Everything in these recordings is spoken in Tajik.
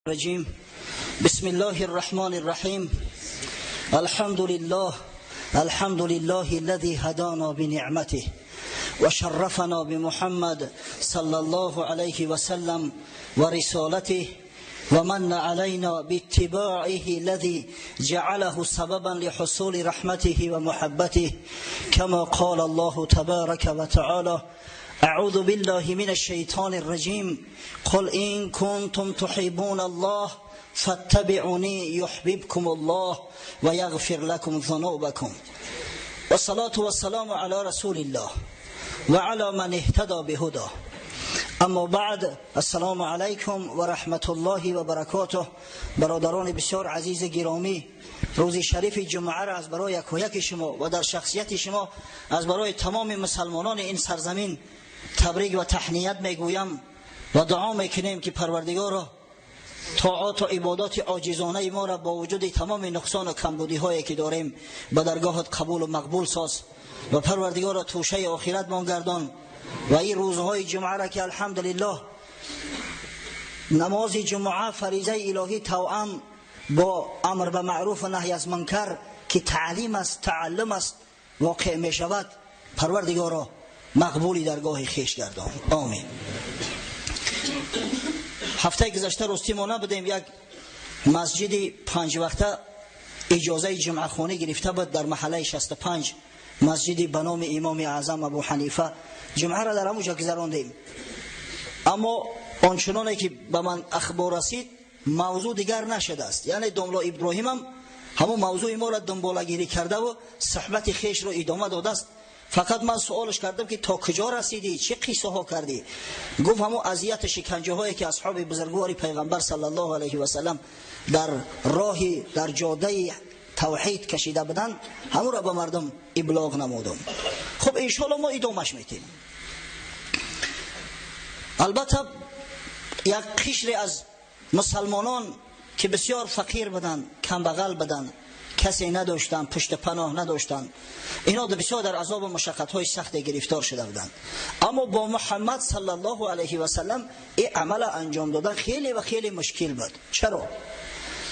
الرجيم. بسم الله الرحمن الرحيم. الحمد لله، الحمد لله الذي هدانا بنعمته وشرفنا بمحمد صلى الله عليه وسلم ورسالته، ومن علينا باتباعه الذي جعله سببا لحصول رحمته ومحبته، كما قال الله تبارك وتعالى: أعوذ بالله من الشيطان الرجيم، قل إن كنتم تحبون الله فاتبعوني يحببكم الله ويغفر لكم ذنوبكم. والصلاة والسلام على رسول الله وعلى من اهتدى بهداه. اما بعد، السلام علیکم و رحمت الله و برکاته. برادران بسیار عزیز گرامی، روز شریف جمعه را از برای یک و یک شما و در شخصیت شما از برای تمام مسلمانان این سرزمین تبریک و تهنیت میگویم و دعا میکنیم که پروردگارا طاعات و عبادات عاجزانه ما را با وجود تمام نقصان و کمبودی هایی که داریم به درگاهت قبول و مقبول ساز و پروردگارا توشه آخرت مان گردان. و این روزهای جمعه را که الحمدلله نماز جمعه فریضه الهی توأم با امر به معروف و نهی از منکر که تعلیم است، تعلم است، واقع می شود، پروردگارا مقبولی درگاه خویش گردان. آمین. هفته گذشته راستی ما نبودیم. یک مسجد پنج وقته اجازه جمعه خانه گرفته بود در محله 65، مسجد به نام امام اعظم ابو حنیفه. جمعه را در همونجا گذراندیم، اما آنچنانه که به من اخبار رسید موضوع دیگر نشده است. یعنی داملا ابراهیم هم همون موضوع ما را دنبالگیری کرده و صحبت خویش را ادامه داده است. فقط من سوالش کردم که تا کجا رسیدی، چه قصه ها کردی؟ گفت همون اذیت شکنجه هایی که اصحاب بزرگوار پیغمبر صلی الله علیه و سلم در راه، در جاده توحید کشیده بودند، همون را به مردم ابلاغ نمودم. خب، انشالله ما ادامهش میتیم. البته یک قشری از مسلمانان که بسیار فقیر بودند، کمبغل بودند، کسی نداشتند، پشت پناه نداشتند، اینا بسیار در عذاب و مشقت های سخت گرفتار شده بودند. اما با محمد صلی الله علیه و سلم این عمل انجام دادن خیلی و خیلی مشکل بود. چرا؟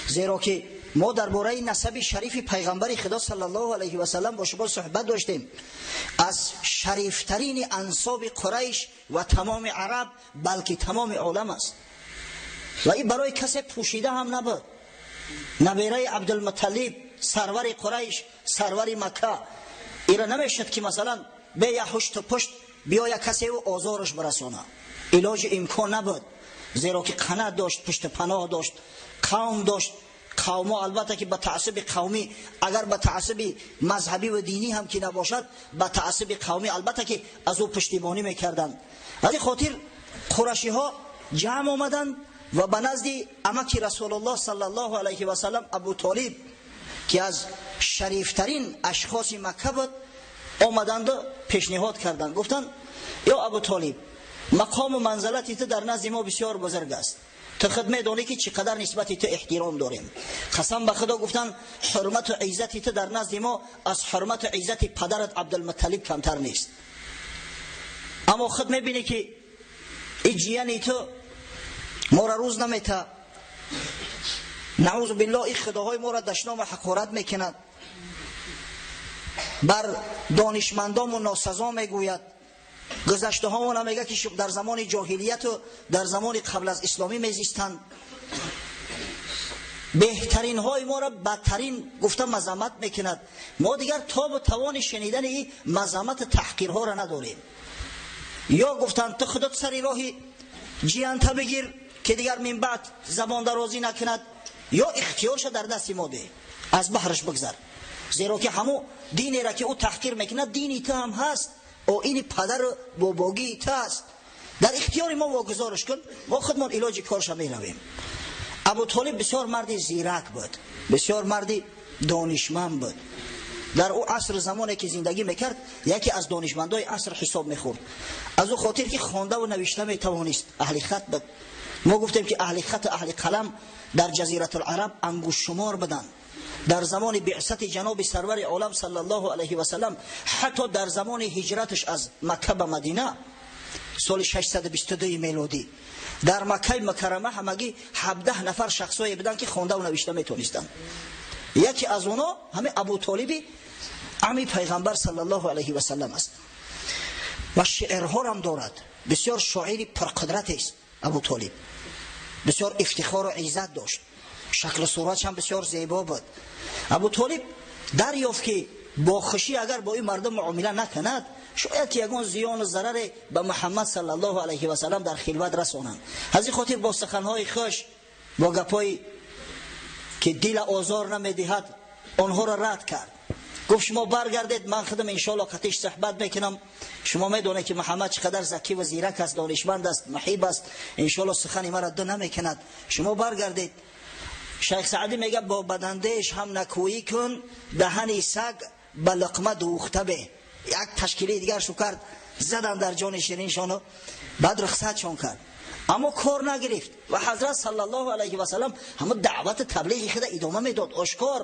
زیرا که ما درباره نسب شریف پیغمبر خدا صلی الله علیه و سلم با شما صحبت داشتیم. از شریفترین انساب قریش و تمام عرب، بلکه تمام عالم است و این برای کسی پوشیده هم نبود. نبیره عبدالمطلب، سرور قریش، سرور مکه، ایرا نمیشد که مثلا به یه هشت پشت بیا کسی او آزارش برسانه. علاج امکان نبود، زیرا که قنات داشت، پشت پناه داشت، قوم داشت. قوم البته که به تعصب قومی، اگر به تعصب مذهبی و دینی هم که نباشد، به تعصب قومی البته که از او پشتیبانی میکردند. از این خاطر قرشی ها جمع آمدند و به نزد عمک رسول الله صلی الله علیه و سلم ابو طالب که از شریفترین اشخاص مکه بود آمدند و پیشنهاد کردند. گفتند: یا ابو طالب، مقام و منزلت تو در نزد ما بسیار بزرگ است. تو خود میدانی که چقدر نسبت تو احترام داریم. قسم به خدا، گفتن، حرمت و عزت تو در نزد ما از حرمت و عزت پدرت عبدالمطلب کمتر نیست. اما خود میبینی که ای جیانی تو ما را روز نمیته. نعوذ بالله، این خداهای ما را دشنام و حقارت میکند، بر دانشمندان و ناسزا میگوید، گذشته ها میگه که در زمان جاهلیت و در زمان قبل از اسلامی میزیستند، بهترین های ما را بدترین گفته مذمت میکند. ما دیگر تاب و توان شنیدن این مذمت تحقیرها را نداریم. یا، گفتن، تو خودت سری راهی جیانته بگیر که دیگر من بعد زبان درازی نکند، یا اختیارش در دست ما ده، از بحرش بگذر، زیرا که همو دینی را که او تحقیر میکند دینی تو هم هست و این پدر باباگی تو است. در اختیار ما واگذارش کن، ما خودمان علاج کارش میرویم. ابو طالب بسیار مرد زیرک بود، بسیار مرد دانشمند بود. در او عصر زمانی که زندگی میکرد یکی از دانشمندای عصر حساب میخورد، از او خاطر که خوانده و نوشته میتوانست، اهل خط بود. ما گفتیم که اهل خط، اهل قلم در جزیره العرب انگشت شمار بدن. در زمان بعثت جناب سرور عالم صلی الله علیه و سلم، حتی در زمان هجرتش از مکه به مدینه سال 622 میلادی، Дар Маккаи Мукаррама ҳамагӣ 17 нафар шахсое буданд, ки хонда ва навишта метонистанд. Яке аз онҳо ҳамин Абу Толиби ами пайғамбар саллаллоҳу алайҳи васаллам аст ва шеърҳорам дорад. Бисёр шоири пурқудрат аст Абу Толиб, бисёр ифтихору иззат дошт, шаклу суратш ҳам бисёр зебо буд. Абу Толиб дарёфт, ки бо хушӣ агар бо ин мардум муомила накунад, шояд ки ягон зиёну зараре ба Муҳаммад саллаллоҳу алайҳи васаллам дар хилват расонанд. Аз ин хотир бо суханҳои хуш, бо гапҳое ки дила озор намедиҳад, онҳоро рад кард. Гуфт: шумо баргардед, ман худам иншоалло қатиш суҳбат мекунам. Шумо медонед, ки Муҳаммад чӣ қадар закӣ ва зирак аст, донишманд аст, муҳиб аст, иншоалло сухани маро ду намекунад. Шумо баргардед. Шайх Саъдӣ мегӯяд: бо бадандеш ҳам накӯӣ кун, даҳани саг ба луқма дӯхта бе. Як ташкилии дигар шу кард, задан дар ҷони шириншону баъд рухсатшон кард, аммо кор нагирифт. Ва ҳазрат саллаллоҳу алайҳи васаллам ҳамон даъвати таблиғи худа идома медод ошкор,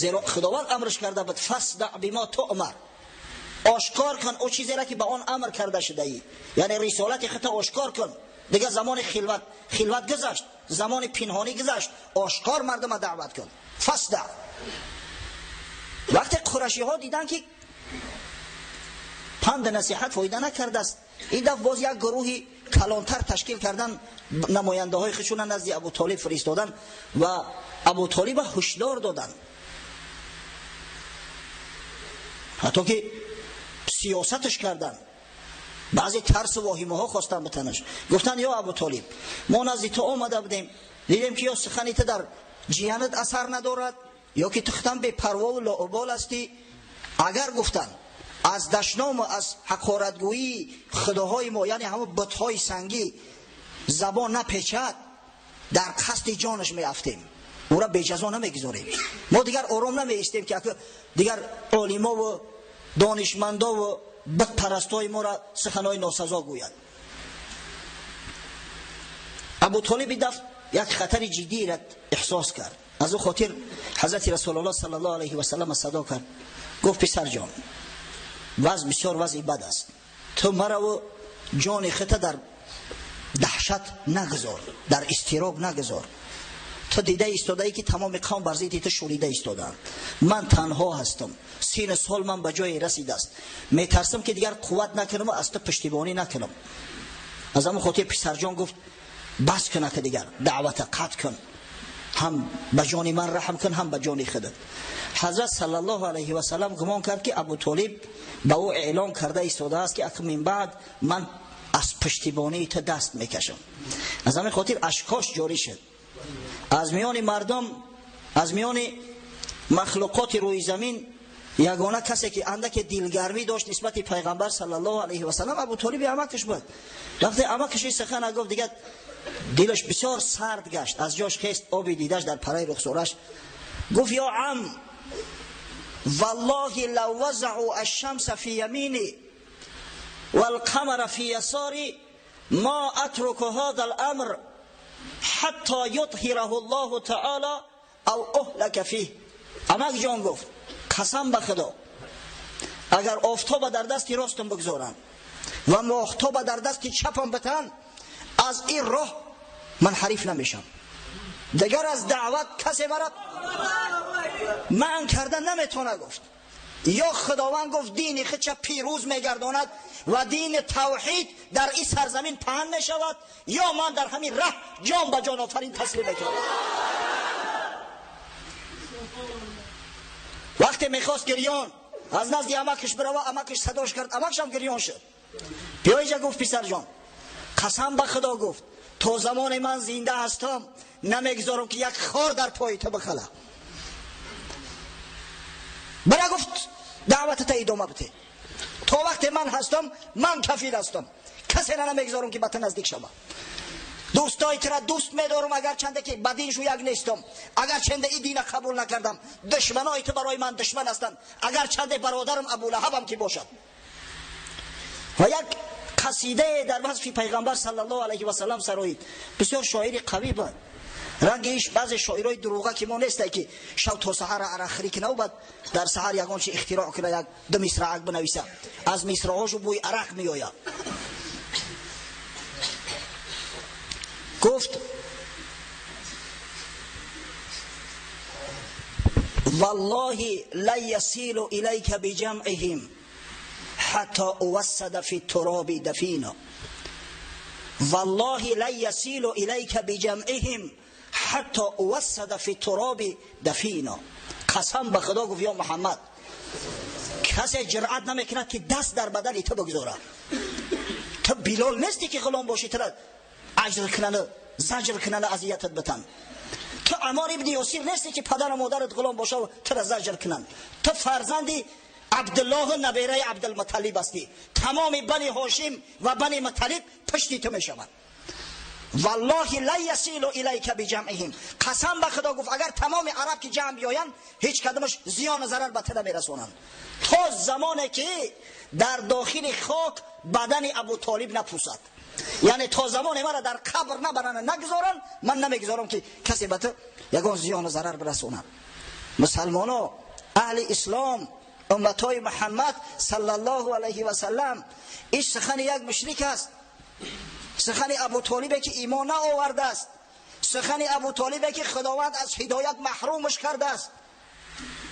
зеро Худованд амрш карда буд: фасдаъ бима туъмар, ошкор кун о чизеро, ки ба он амр карда шудаӣ, яъне рисолати худта ошкор кун. Дигар замони хилват гузашт, замони пинҳонӣ гузашт, ошкор мардума даъват кун. Фасдаъ. Вақте қурашиҳо диданд, ки панду насиҳат фоида накардааст, ин дафъ боз як гурӯҳи калонтар ташкил кардан, намояндаҳои худшона назди Абу Толиб фиристоданд ва Абу Толиба ҳушдор доданд, ҳатто ки сиёсаташ карданд, баъзе тарсу воҳимаҳо хостанд битанаш. Гуфтанд: ё Абу Толиб, мо назди ту омада будем, дидем, ки ё сухани ту дар ҷиянат асар надорад, ё ки ту худам бепарвову лоубол ҳастӣ. Агар, гуфтанд, аз дашному аз ҳақоратгӯии худоҳои мо, яъне ҳамон бутҳои сангӣ, забон напечад, дар қасди ҷонаш меафтем, ӯра беҷазо намегузорем. Мо дигар ором намеистем, ки дигар олимову донишмандову бутпарастои моро суханҳои носазо гӯяд. Абу Толиби дафт як хатари ҷиддиро эҳсос кард. Аз ӯ хотир ҳазрати Расулуллоҳ саллаллоҳу алайҳи васаллам садо кард, гуфт: писарҷон, вазъ бисёр вазъи бад аст, ту мараву ҷони худта дар даҳшат нагузор, дар изтироб нагузор. Ту дида истодаӣ, ки тамоми қавм бар зидди ту шӯрида истодаанд. Ман танҳо ҳастам, сину сол ман ба ҷое расидааст, метарсам, ки дигар қувват накунам ва аз ту пуштибонӣ накунам. Аз ҳамон хотир, писарҷон, гуфт, бас куна, ки дигар даъвата қатъ кун, ҳам ба ҷони ман раҳм кун, ҳам ба ҷони худат. Ҳазрат саллаллоҳу алайҳи васаллам гумон кард, ки Абу Толиб ба ӯ эълон карда истодааст, ки акнун мин баъд ман аз пуштибонии ту даст мекашам. Аз ҳамин хотир ашкош ҷорӣ шуд. Аз миёни мардум, аз миёни махлуқоти рӯи замин ягона касе, ки андаке дилгармӣ дошт нисбати пайғамбар саллаллоҳу алайҳи васаллам, Абу Толиби амакаш буд. Вақте амакаш ин сухана гуфт, дигар дилаш бисёр сард гашт, аз ҷош хест, оби дидаш дар параи рухсораш. Гуфт: ё ам, валлоҳи лав вазаъу ашшамса фи ямини валқамара фи ясори ма атруку ҳаза ламр ҳатто ютҳираҳу Аллоҳу таъоло ав уҳлака фих. Амак ҷон, гуфт, қасам ба Худо, агар офтоба дар дасти ростам бигзоранд ва моҳтоба дар дасти чапам битаҳанд, аз ин роҳ манҳариф намешам. Дигар аз даъват касе мара манъ карда наметавона. Гуфт: ё Худованд, гуфт, дини худша пирӯз мегардонад ва дини тавҳид дар ин сарзамин паҳн мешавад, ё ман дар ҳамин раҳ ҷон ба ҷонофарин таслим мекунам. Вақте мехост гирён аз назди амакаш бирава, амакаш садош кард, амакшам гирён шуд. Биё инҷа, гуфт, писарҷон, қасам ба Худо, гуфт, то замоне ман зинда ҳастам, намегузорам, ки як хор дар пои ту бихала. Бира, гуфт, даъватата идома бите. То вақте ман ҳастам, ман кафил ҳастам, касеро намегузорам, ки ба ту наздик шавад. Дӯстои тура дӯст медорам, агарчанде ки ба диншу як нестам, агарчанде и дина қабул накардам. Душманои ту барои ман душман ҳастанд, агарчанде бародарам Абулаҳабам ки бошад. Ва як қасидае дар васфи пайғамбар саллаллоҳу алайҳи васаллам сароид. Бисёр шоири қавӣ буд. Ранги иш баъзе шоирои дурӯға, ки мо нестай, ки шав то саҳара арақхӯрӣ кунаву баъд дар саҳар ягон чи ихтироъ куна, як ду мисраак бинависа, аз мисраҳошу бӯи арақ меояд. گفت والله لا یصل الیک بجمعهم حتی اوسد فی التراب دفینا. والله لا یصل الیک بجمعهم حتی اوسد فی التراب دفینا. قسم به خدا گفت یا محمد، کسی جرأت نمیکند که دست در بدن تو بگذارد. تو بلال نیستی که غلام باشی تو را عجل کنن، زجر کنن، اذیتت بتن. تو عمار ابن یاسیر نیستی که پدر و مادرت غلام باشه و تو را زجر کنن. تو فرزندی عبدالله نبیره عبدالمطلب هستی. تمام بنی هاشم و بنی مطلب پشتی تو میشوند. والله لا یصل الیک بجمعهم. قسم به خدا گفت اگر تمام عرب که جمع بیایند هیچ کدومش زیان و ضرر به تو نمیرسانند تا زمانی که در داخل خاک بدن ابو طالب نپوسد. یعنی تا زمان مرا در قبر نبرند نگذارند، من نمیگذارم که کسی به تو یگان زیان و ضرر برساند. مسلمانان، اهل اسلام، امتای محمد صلی الله علیه و سلم، این سخن یک مشرک است، سخن ابو طالبه که ایمان نآورده است، سخن ابو طالبه که خداوند از هدایت محرومش کرده است.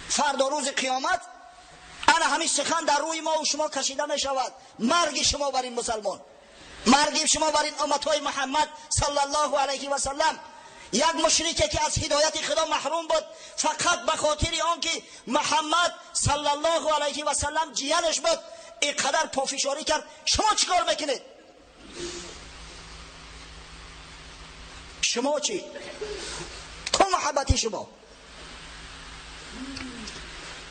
فردا روز قیامت انا همین سخن در روی ما و شما کشیده می شود. مرگ شما بر این مسلمان، مرگ شما بر این امتهای محمد صلی الله علیه و سلم. یک مشرکه که از هدایت خدا محروم بود فقط به خاطر آنکه محمد صلی الله علیه و سلم جیانش بود اینقدر پافشاری کرد. شما چیکار میکنید؟ شما چی؟ کو محبت شما؟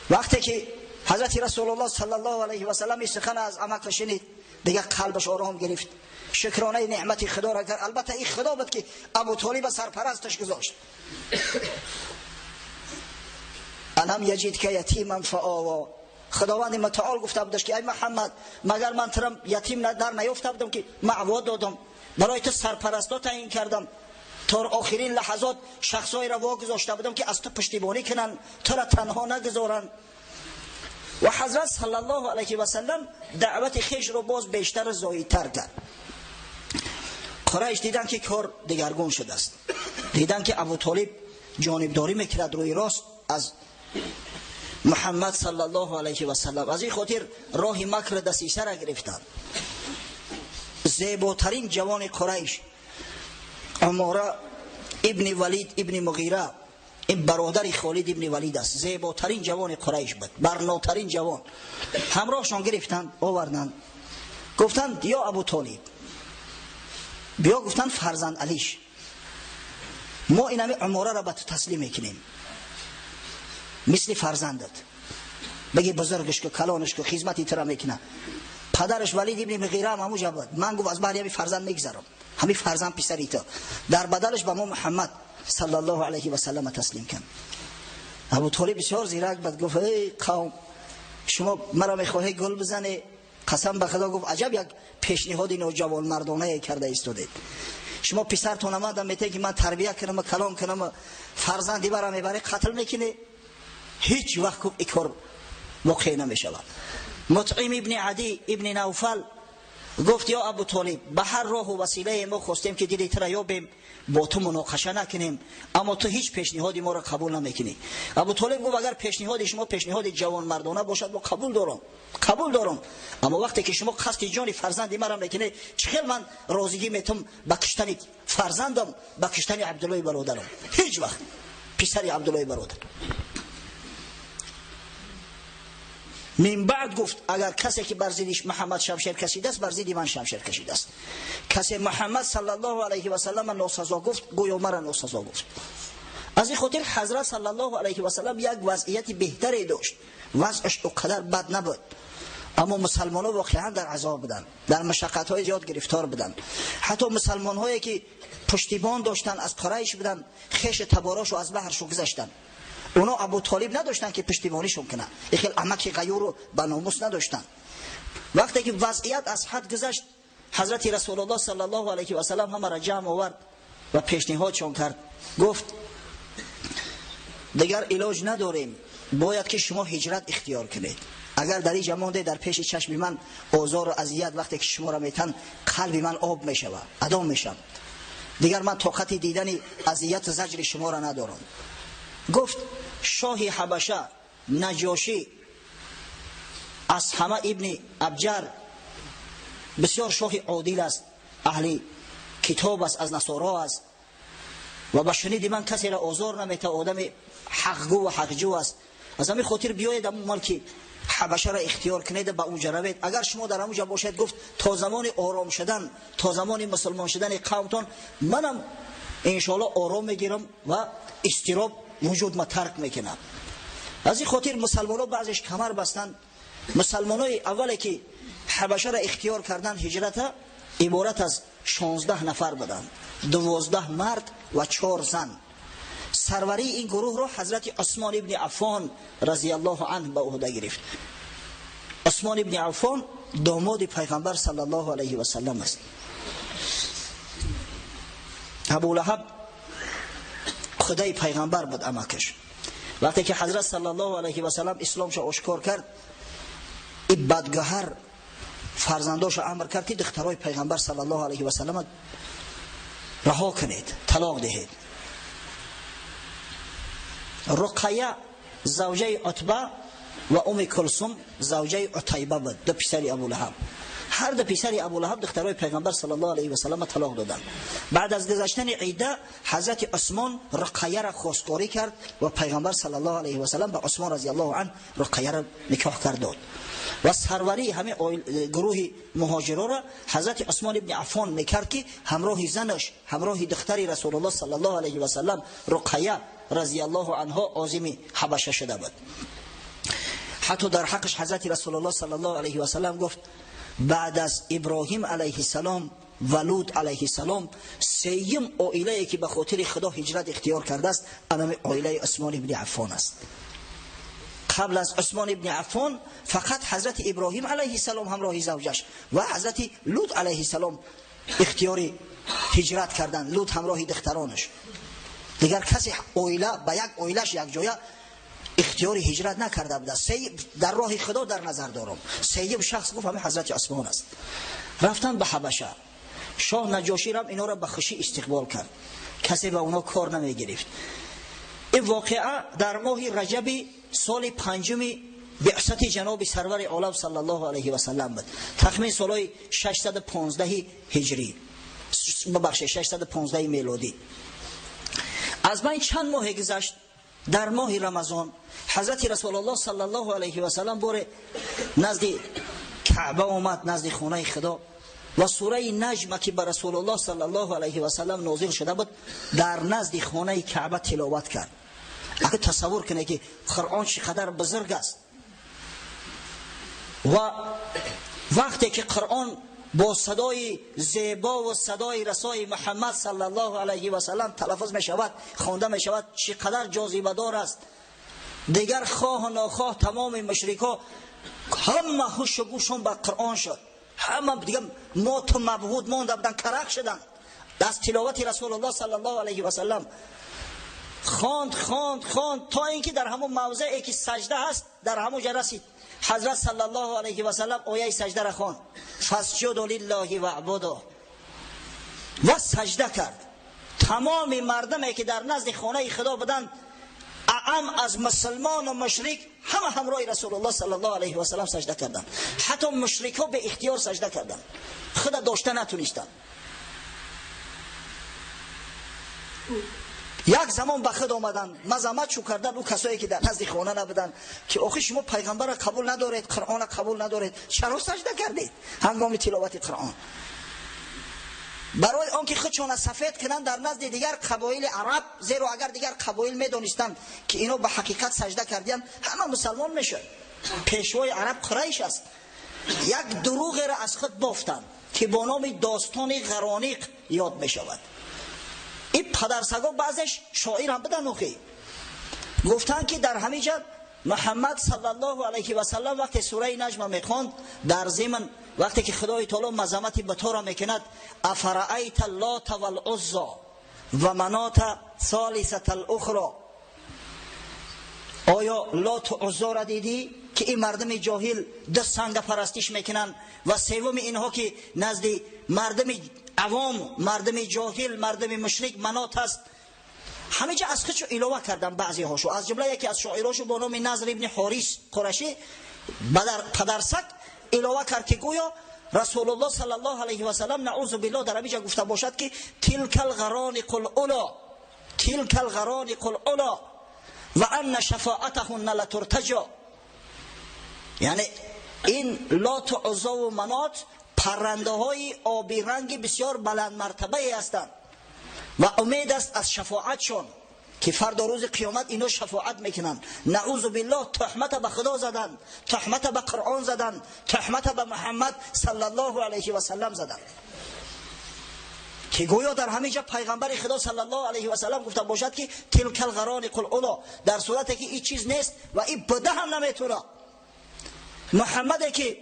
وقتی که حضرت رسول الله صلی الله علیه و سلم سخن از عمک شنید، دیگه قلبش آرام گرفت، شکرانه نعمت خدا را کرد. البته این خدا بود که ابو طالب سرپرستش گذاشت. الم یجدک یتیما فآوا. خداوند متعال گفته بودش که ای محمد، مگر من تو را یتیم در نیافته بودم که معوا دادم، برای تو سرپرستا تعیین کردم، تا آخرین لحظات شخصایی را واگذاشته بودم که از تو پشتیبانی کنند، تو را تنها نگذارند. و حضرت صلی الله علیه و سلم دعوت خیش رو باز بیشتر و زایدتر کرد. قریش دیدن که کار دگرگون شده است، دیدن که ابو طالب جانبداری میکرد روی راست از محمد صلی الله علیه و سلم. از این خاطر راه مکر دسیسه را گرفتند. زیباترین جوان قریش، عماره ابن ولید ابن مغیره، این برادر خالد ابن ولید است، زیباترین جوان قریش بود، برناترین جوان. همراهشان گرفتند آوردند، گفتند یا ابو طالب بیا، گفتند فرزند علیش، ما این همی عماره را به تو تسلیم میکنیم مثل فرزندت، بگی بزرگش که کلانش که خدمتی تو را میکنه. پدرش ولید ابن مغیره هم همونجا بود. من گفت از بهر همی فرزند میگذرم، همی فرزند پسری تو، در بدلش به ما محمد صلی الله علیه و سلم تسلیم کن. ابو طالب بسیار زیرک بود، گفت ای قوم، شما مرا میخواهی گل بزنی؟ قسم به خدا گفت عجب یک پیشنهاد نوجوان مردانه کرده ایستادید. شما پسرتون آمدن میته که من تربیه کنم و کلام کنم و فرزندی برام میبره قتل میکنی؟ هیچ وقت گفت این کار واقع نمیشود. مطعم ابن عدی ابن نوفل گفت یا ابو طالب، به هر راه و وسیله ما خواستیم که دل تو را یابیم، با تو مناقشه نکنیم، اما تو هیچ پیشنهادی ما را قبول نمیکنی. ابو طالب گفت اگر پیشنهاد شما پیشنهاد جوان مردانه باشد ما قبول دارم، قبول دارم، اما وقتی که شما قصد جان فرزند مرا میکنی، چخیل من راضیگی میتم به کشتن فرزندم، به کشتن عبدالله برادرم؟ هیچ وقت پسر عبدالله برادر. من بعد گفت اگر کسی که بر ضد محمد شمشیر کشیده است، بر ضد من شمشیر کشیده است. کسی محمد صلی الله علیه و سلم ناسزا گفت، گویا مرا ناسزا گفت. از این خاطر حضرت صلی الله علیه و سلم یک وضعیت بهتری داشت، وضعش اونقدر بد نبود، اما مسلمان ها واقعا در عذاب بودند، در مشقت های زیاد گرفتار بودند. حتی مسلمان هایی که پشتیبان داشتند از قریش بودند، خیش تباراشو از بحرشو گذشتند. اونا ابو طالب نداشتن که پشتیبانیشون کنن، این خیلی عمک غیور رو به ناموس نداشتن. وقتی که وضعیت از حد گذشت، حضرت رسول الله صلی الله علیه و سلم همه را جمع آورد و پیشنهادشون کرد. گفت دیگر علاج نداریم، باید که شما هجرت اختیار کنید. اگر در اینجا مانده در پیش چشم من آزار و اذیت وقتی که شما را میتن، قلب من آب میشود، ادام میشم. دیگر من طاقت دیدن اذیت و زجر شما را ندارم. گفت شاه حبشه نجاشی از همه ابن ابجر بسیار شاه عادل است، اهل کتاب است، از نصارا است و به شنید من کسی را آزار نمیته، آدم حقگو و حقجو است. از همین خاطر بیایید امون ملک حبشه را اختیار کنید، به اونجا روید. اگر شما در اونجا باشید، گفت تا زمان آرام شدن، تا زمان مسلمان شدن قومتان، منم انشاءالله آرام میگیرم و اضطراب وجود ما ترک میکنم. از این خاطر مسلمان ها بعضیش کمر بستند. مسلمان های اولی که حبشه را اختیار کردن هجرت، عبارت از 16 نفر بودند، 12 مرد و 4 زن. سروری این گروه را حضرت عثمان ابن عفان رضی الله عنه به عهده گرفت. عثمان ابن عفان داماد پیغمبر صلی الله علیه و سلم است. ابو لهب خدای پیغمبر بود امکش. وقتی که حضرت صلی الله علیه و سلم اسلامش آشکار کرد، این بدگهر فرزنداش امر کرد که دخترای پیغمبر صلی الله علیه و سلم رها کنید، طلاق دهید. رقیه زوجه عتبه و ام کلثوم زوجه عتیبه بود، دو پسر ابو لهب. هر دو پسر ابو لهب دخترای پیغمبر صلی الله علیه و سلم طلاق دادند. بعد از گذشتن عیده حضرت عثمان رقیه را خواستگاری کرد و پیغمبر صلی الله علیه و سلم به عثمان رضی الله عنه رقیه را نکاح کرد داد. و سروری همه گروه مهاجرا را حضرت عثمان ابن عفان میکرد که همراه زنش، همراه دختر رسول الله صلی الله علیه و سلم رقیه رضی الله عنها عازم حبشه شده بود. حتی در حقش حضرت رسول الله صلی الله علیه و سلم گفت بعد از ابراهیم علیه السلام و لوط علیه السلام سیم عائله که به خاطر خدا هجرت اختیار کرده است، انم عائله عثمان ابن عفان است. قبل از عثمان ابن عفان فقط حضرت ابراهیم علیه السلام همراه زوجش و حضرت لوط علیه السلام اختیار هجرت کردند، لوط همراه دخترانش. دیگر کسی عائله با یک عائلش یک جایه اختیار هجرت نکرده بوده. در راه خدا در نظر دارم. سیم شخص گفت همه حضرت عثمان است. رفتن به حبشه. شاه نجاشی را اینا را به خوشی استقبال کرد، کسی به اونا کار نمی گرفت. این واقعه در ماه رجب سال پنجم بعثت جناب سرور عالم صلی الله علیه و سلم بود، تخمین سالهای 615 هجری، ببخشید 615 میلادی. از بین چند ماه گذشت، در ماه رمضان حضرت رسول الله صلی الله علیه و سلم بار نزد کعبه آمد، نزد خانه خدا، و سوره نجم که به رسول الله صلی الله علیه و سلم نازل شده بود در نزد خانه کعبه تلاوت کرد. اگه تصور کنه که قرآن چقدر بزرگ است و وقتی که قرآن با صدای زیبا و صدای رسای محمد صلی الله علیه و سلم تلفظ می شود، خوانده می شود، چقدر جاذبه دار است. دیگر خواه و ناخواه تمام مشرکا همه هوش و گوشون به قرآن شد، همه دیگه مات و مبهوت مانده بودن، کرخ شدند از تلاوت رسول الله صلی الله علیه و سلم. خواند خواند خواند تا اینکه در همون موضعی که سجده هست در همون جا رسید. حضرت صلی الله علیه و سلم آیه سجده را خواند، فاسجدوا لله واعبدوا، و سجده کرد. تمام مردمی که در نزد خانه خدا بودند، اعم از مسلمان و مشرک، همه همراه رسول الله صلی الله علیه و سلم سجده کردند. حتی مشرک ها به اختیار سجده کردند، خدا داشته نتونستند. یک زمان به خود آمدن، مزمت چو کردن او کسایی که در نزد خانه نبودن که آخه شما پیغمبر را قبول ندارید، قرآن را قبول ندارید، چرا سجده کردید هنگام تلاوت قرآن؟ برای آنکه خودشان سفید کنند در نزد دیگر قبایل عرب، زیرا اگر دیگر قبایل میدانستند که اینا به حقیقت سجده کردند همه مسلمان میشد. پیشوای عرب قریش است. یک دروغ را از خود بافتند که با نام داستان غرانیق یاد میشود. این پدرسگا بعضش شاعر هم بدن، نخی گفتن که در همین جا محمد صلی الله علیه و سلم وقتی سوره نجم میخواند، در ضمن وقتی که خدای تعالی مذمت بتا را میکند، افرأیت اللات والعزی و منات ثالثة الاخرى، آیا لات و عزی را دیدی که این مردم جاهل دو سنگ پرستش میکنن و سوم اینها که نزد مردم عوام، مردم جاهل، مردم مشرک منات است. همه جا از خودشو علاوه کردن بعضی هاشو، از جمله یکی از شاعراشو با نام نظر ابن حاریس قرشی پدرسک علاوه کرد که گویا رسول الله صلی الله علیه و سلم نعوذ بالله در همینجا گفته باشد که تلک الغرانق الاولی، تلک الغرانق الاولی و ان شفاعتهن لترتجا. یعنی این لات و عزی و منات پرنده های آبی رنگ بسیار بلند مرتبه هستند و امید است از شفاعتشون که فردا روز قیامت اینا شفاعت میکنن. نعوذ بالله تهمت به خدا زدن، تهمت به قرآن زدن، تهمت به محمد صلی الله علیه و سلم زدن که گویا در همینجا پیغمبر خدا صلی الله علیه و سلم گفته باشد که تلک الغرانق الاولی، در صورتی که این چیز نیست و این بده هم نمیتونه. محمد که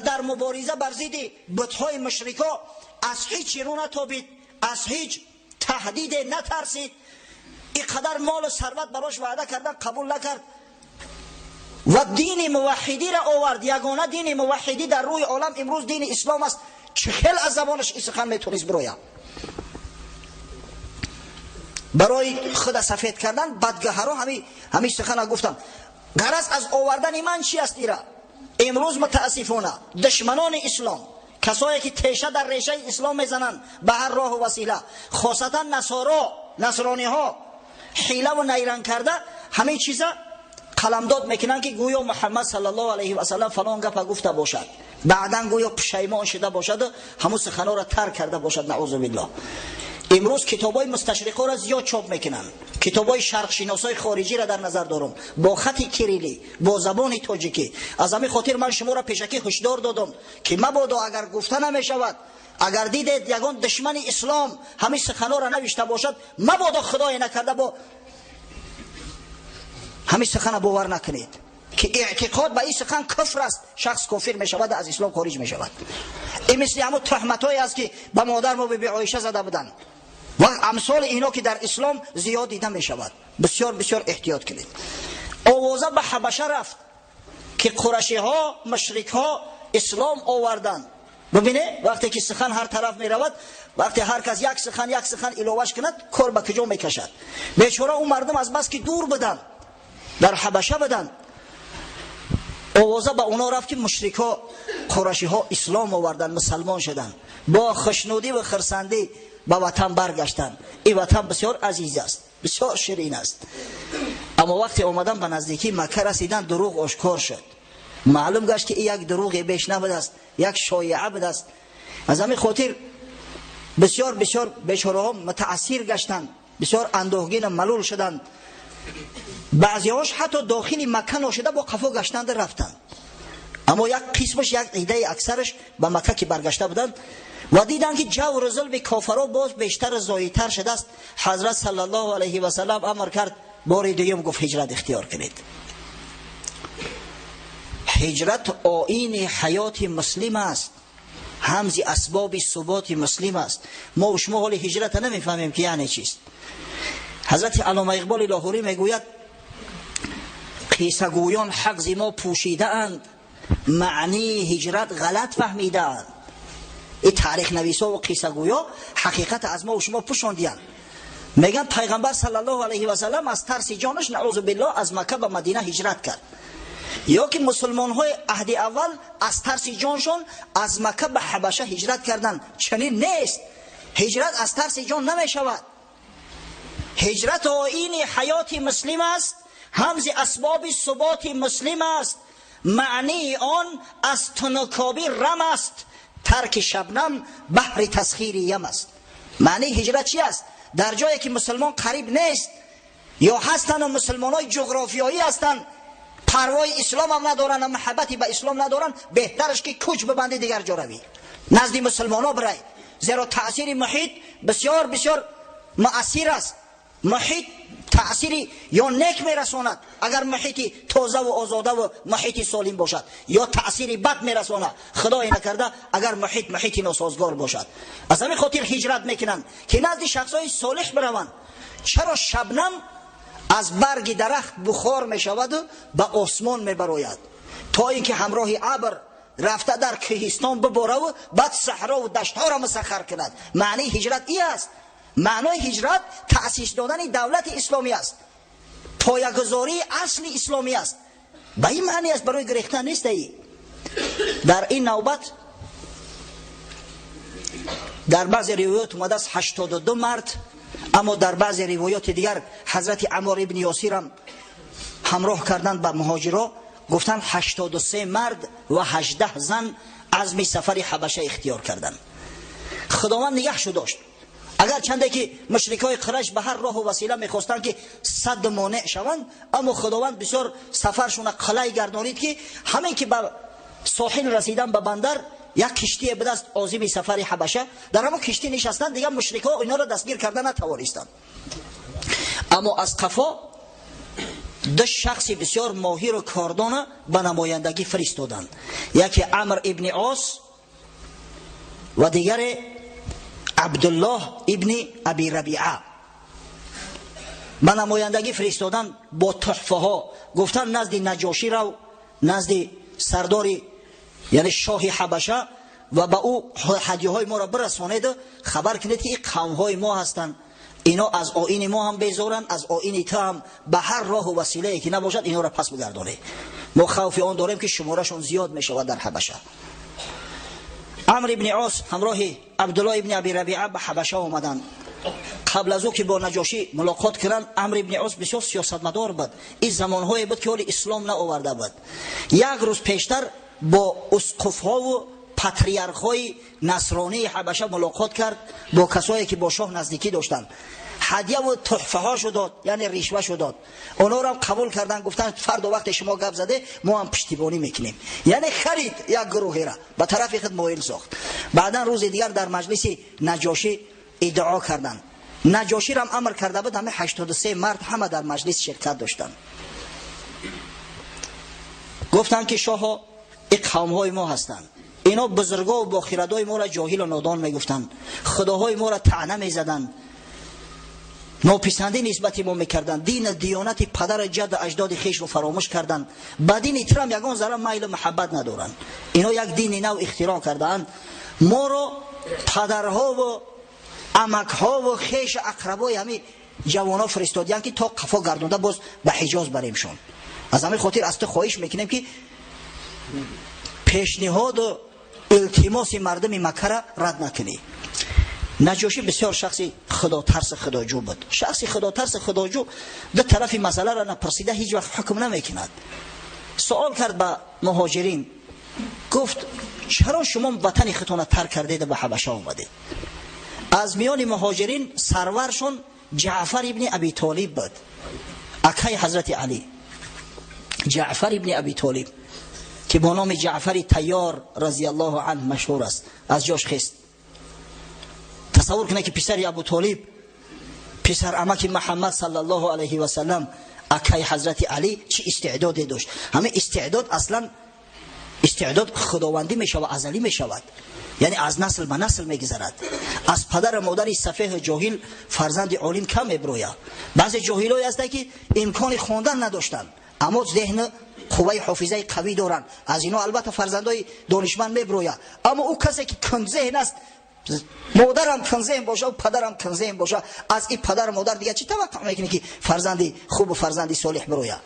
در مبارزه بر ضد بت‌های مشرکا از هیچ رو نتابید، از هیچ تهدید نترسید، اینقدر مال و ثروت براش وعده کردن قبول نکرد و دین موحدی را آورد. یگانه دین موحدی در روی عالم امروز دین اسلام است. چه خیل از زبانش این سخن میتونست بروید. برای خود سفید کردن بدگهرها همین سخن را گفتن. غرض از آوردن من چی است؟ ایرا امروز متاسفانه دشمنان اسلام، کسایی که تیشه در ریشه اسلام میزنند به هر راه و وسیله، خاصتا نصارا، نصرانی ها حیله و نیرنگ کرده همه چیزا قلمداد میکنن که گویا محمد صلی الله علیه و سلم فلان گپ گفته باشد، بعدا گویا پشیمان شده باشد و همون سخنا را ترک کرده باشد. نعوذ بالله. امروز کتابای مستشرقا را زیاد چاپ میکنن، کتابای شرق شناسای خارجی را در نظر دارم، با خط کریلی، با زبان تاجیکی. از همین خاطر من شما را پیشکی هشدار دادم که مبادا اگر گفته نمیشود، اگر دیدید یگان دشمن اسلام همین سخنا را نوشته باشد، مبادا خدای نکرده با همین سخن باور نکنید که اعتقاد به این سخن کفر است، شخص کافر میشود، از اسلام خارج میشود. این مثل همون تهمتایی است که به مادر ما بی عایشه زده بودند و امثال اینا که در اسلام زیاد دیده میشود. بسیار بسیار احتیاط کنید. آوازه به حبشه رفت که قرشی ها، مشرک ها اسلام آوردند. ببینه وقتی که سخن هر طرف می رود، وقتی هر کس یک سخن یک سخن علاوهش کند، کار به کجا میکشد. بیچاره اون مردم از بس که دور بودند، در حبشه بودند، آوازه به اونا رفت که مشرک ها، قرشی ها اسلام آوردند، مسلمان شدند، با خوشنودی و خرسندی به وطن برگشتند. این وطن بسیار عزیز است، بسیار شیرین است. اما وقتی آمدن به نزدیکی مکه رسیدن، دروغ آشکار شد. معلوم گشت که این یک دروغ بیش نبود است، یک شایعه بود است. از همین خاطر بسیار بسیار بیچاره ها متاثر گشتند، بسیار اندوهگین و ملول شدند. بعضی هاش حتی داخل مکه نشده با قفا گشتند رفتند. اما یک قسمش، یک عده اکثرش به مکه که برگشته بودند و دیدند که جور و ظلم کافرها باز بیشتر زایدتر شده است. حضرت صلی الله علیه و سلم امر کرد، بار دوم گفت هجرت اختیار کنید. هجرت آیین حیات مسلم است، همز اسباب ثبات مسلم است. ما و شما حال هجرت نمیفهمیم که یعنی چیست. حضرت علامه اقبال لاهوری میگوید قصه گویان حق ز ما پوشیده اند، معنی هجرت غلط فهمیده اند. این تاریخ نویسا و قصه گویا حقیقت از ما و شما پوشاندیند. میگن پیغمبر صلی الله علیه و سلم از ترس جانش نعوذ بالله از مکه به مدینه هجرت کرد، یا که مسلمان های عهد اول از ترس جانشون از مکه به حبشه هجرت کردند. چنین نیست. هجرت از ترس جان نمی شود. هجرت آیین حیات مسلم است، همز اسباب ثبات مسلم است. معنی آن از تنکابی رم است، ترک شبنم بحر تسخیر یم است. معنی هجرت چی است؟ در جایی که مسلمان قریب نیست یا هستند و مسلمان های جغرافیایی هستند، پروای اسلام هم ندارن و محبتی به اسلام ندارن، بهترش که کوچ ببندی دیگر جا روی، نزد مسلمان ها برای. زیرا تاثیر محیط بسیار بسیار مؤثر است. محیط تأثیری یا نیک میرساند اگر محیطی تازه و آزاده و محیطی سالم باشد، یا تأثیری بد میرساند خدای نکرده اگر محیط محیطی ناسازگار باشد. از همین خاطر هجرت میکنند که نزد شخصای صالح بروند. چرا شبنم از برگ درخت بخار میشود و به آسمان میبراید تا اینکه همراه ابر рафта дар кӯҳистон бибора ва баъд саҳро ва даштҳоро мусаххар кунад. Маънии ҳиҷрат ин аст. Маънои ҳиҷрат таъсис додани давлати исломӣ аст, поягузории асли исломӣ аст. Ба ин маъни аст, барои гирехтан нест. Дар ин навбат дар баъзе ривоят омадааст 82 мард, аммо дар баъзе ривояти дигар ҳазрати Аммор ибни Ёсирам ҳамроҳ карданд ба муҳоҷиро, гуфтанд 83 мард ва 18 зан азми сафари ҳабаша ихтиёр карданд. Худованд нигаҳшу дошт. Агар чанде ки мушрикҳои Қурайш ба ҳар роҳу васила мехостанд ки сад монеъ шаванд, аммо Худованд бисёр сафаршона қалай гардонид, ки ҳамин ки ба соҳил расидан, ба бандар, як киштие будаст озими сафари ҳабаша, дар ҳамон киштӣ нишастанд. Дигар мушрикҳо инҳоро дастгир карда натавонистанд. Аммо аз қафо ду шахси бисёр моҳиру кордона ба намояндагӣ фиристоданд: яке Амр ибни Ос ва дигаре Абдуллоҳ ибни Аби Рабиа. Ба намояндагӣ фиристоданд бо туҳфаҳо. Гуфтанд: назди Наҷошӣ рав, назди сардори, яъне шоҳи Ҳабаша, ва ба ӯ ҳадияҳои моро бирасонеду хабар кунед, ки ин қавмҳои мо ҳастанд, ино аз оини мо ҳам безоранд, аз оини ту ҳам. Ба ҳар роҳу василае ки набошад, инҳоро пас бигардонед. Мо хавфи он дорем, ки шуморашон зиёд мешавад дар Ҳабаша. Амр ибни Ос ҳамроҳи Абдуллоҳ ибни Аби Рабиа ба Ҳабаша омаданд. Қабл аз ӯ ки бо Наҷошӣ мулоқот кунанд, Амр ибни Ос бисёр сиёсатмадор буд. Ин замонҳое буд, ки ҳоли ислом наоварда буд. Як рӯз пештар бо усқуфҳову патриархҳои насронии Ҳабаша мулоқот кард, бо касое ки бо шоҳ наздикӣ доштанд. Ҳадияву туҳфаҳошо дод, яъне ришвашо дод. Онҳоро қабул карданд. Гуфтанд: фардо вақте шумо гап заде, мо ҳам пуштибонӣ мекунем. Яъне харид, як гурӯҳера ба тарафи худ моил сохт. Баъдан рӯзи дигар дар маҷлиси Наҷошӣ иддао карданд. Наҷоширам амр карда буд, ҳама 83 мард ҳама дар маҷлис ширкат доштанд. Гуфтанд, ки шоҳо, ин қавмҳои мо ҳастанд, ино бузургову бохирадои моро ҷоҳилу нодон мегуфтанд, худоҳои моро таъна мезаданд, нописандӣ нисбати мо мекарданд, дину диёнати падару ҷадду аҷдоди хешро фаромӯш карданд, ба дини трам ягон зарра майлу муҳаббат надоранд. Ино як дини нав ихтироъ кардаанд. Моро падарҳову амакҳову хешу ақрабои ҳамин ҷавонҳо фиристодиянд, ки то қафо гардонда боз ба Ҳиҷоз баремшон. Аз ҳамин хотир аз ту хоҳиш мекунем, ки пешниҳоду илтимоси мардуми Маккара рад накунӣ. Наҷошӣ бисёр шахси худотарси худоҷӯ буд. Шахси худотарси худоҷӯ ду тарафи масъаларо напурсида ҳеҷ вақт ҳукм намекунад. Суол кард ба муҳоҷирин, гуфт: чаро шумо ватани худтона тарк кардеду ба Ҳабаша омадед? Аз миёни муҳоҷирин сарваршон Ҷаъфар ибни Аби Толиб буд, акаи ҳазрати Алӣ, Ҷаъфар ибни Аби Толиб, ки бо номи Ҷаъфари Тайёр разияллоҳу анҳ машҳур аст. Аз ҷош хест. Тасаввур кунед, ки писари Абу Толиб, писар амаки Муҳаммад саллаллоҳу алайҳи васалам, акаи ҳазрати Алӣ чӣ истеъдоде дошт! Ҳамин истеъдод аслан истеъдод худовандӣ мешавад, азалӣ мешавад, яъне аз насл ба насл мегузарад. Аз падару модари сафеҳу ҷоҳил фарзанди олим кам мебирояд. Баъзе ҷоҳилое ҳастанд, ки имкони хондан надоштанд, аммо зеҳну қувваи ҳофизаи қавӣ доранд. Аз ино албатта фарзандои донишманд мебирояд. Аммо ӯ касе ки кунзеҳн аст, модарам кунзеҳн боша, падарам кунзеҳн боша, аз ин падару модар дигар чӣ таваққӯъ мекунӣ, ки фарзанди хубу фарзанди солеҳ бирояд?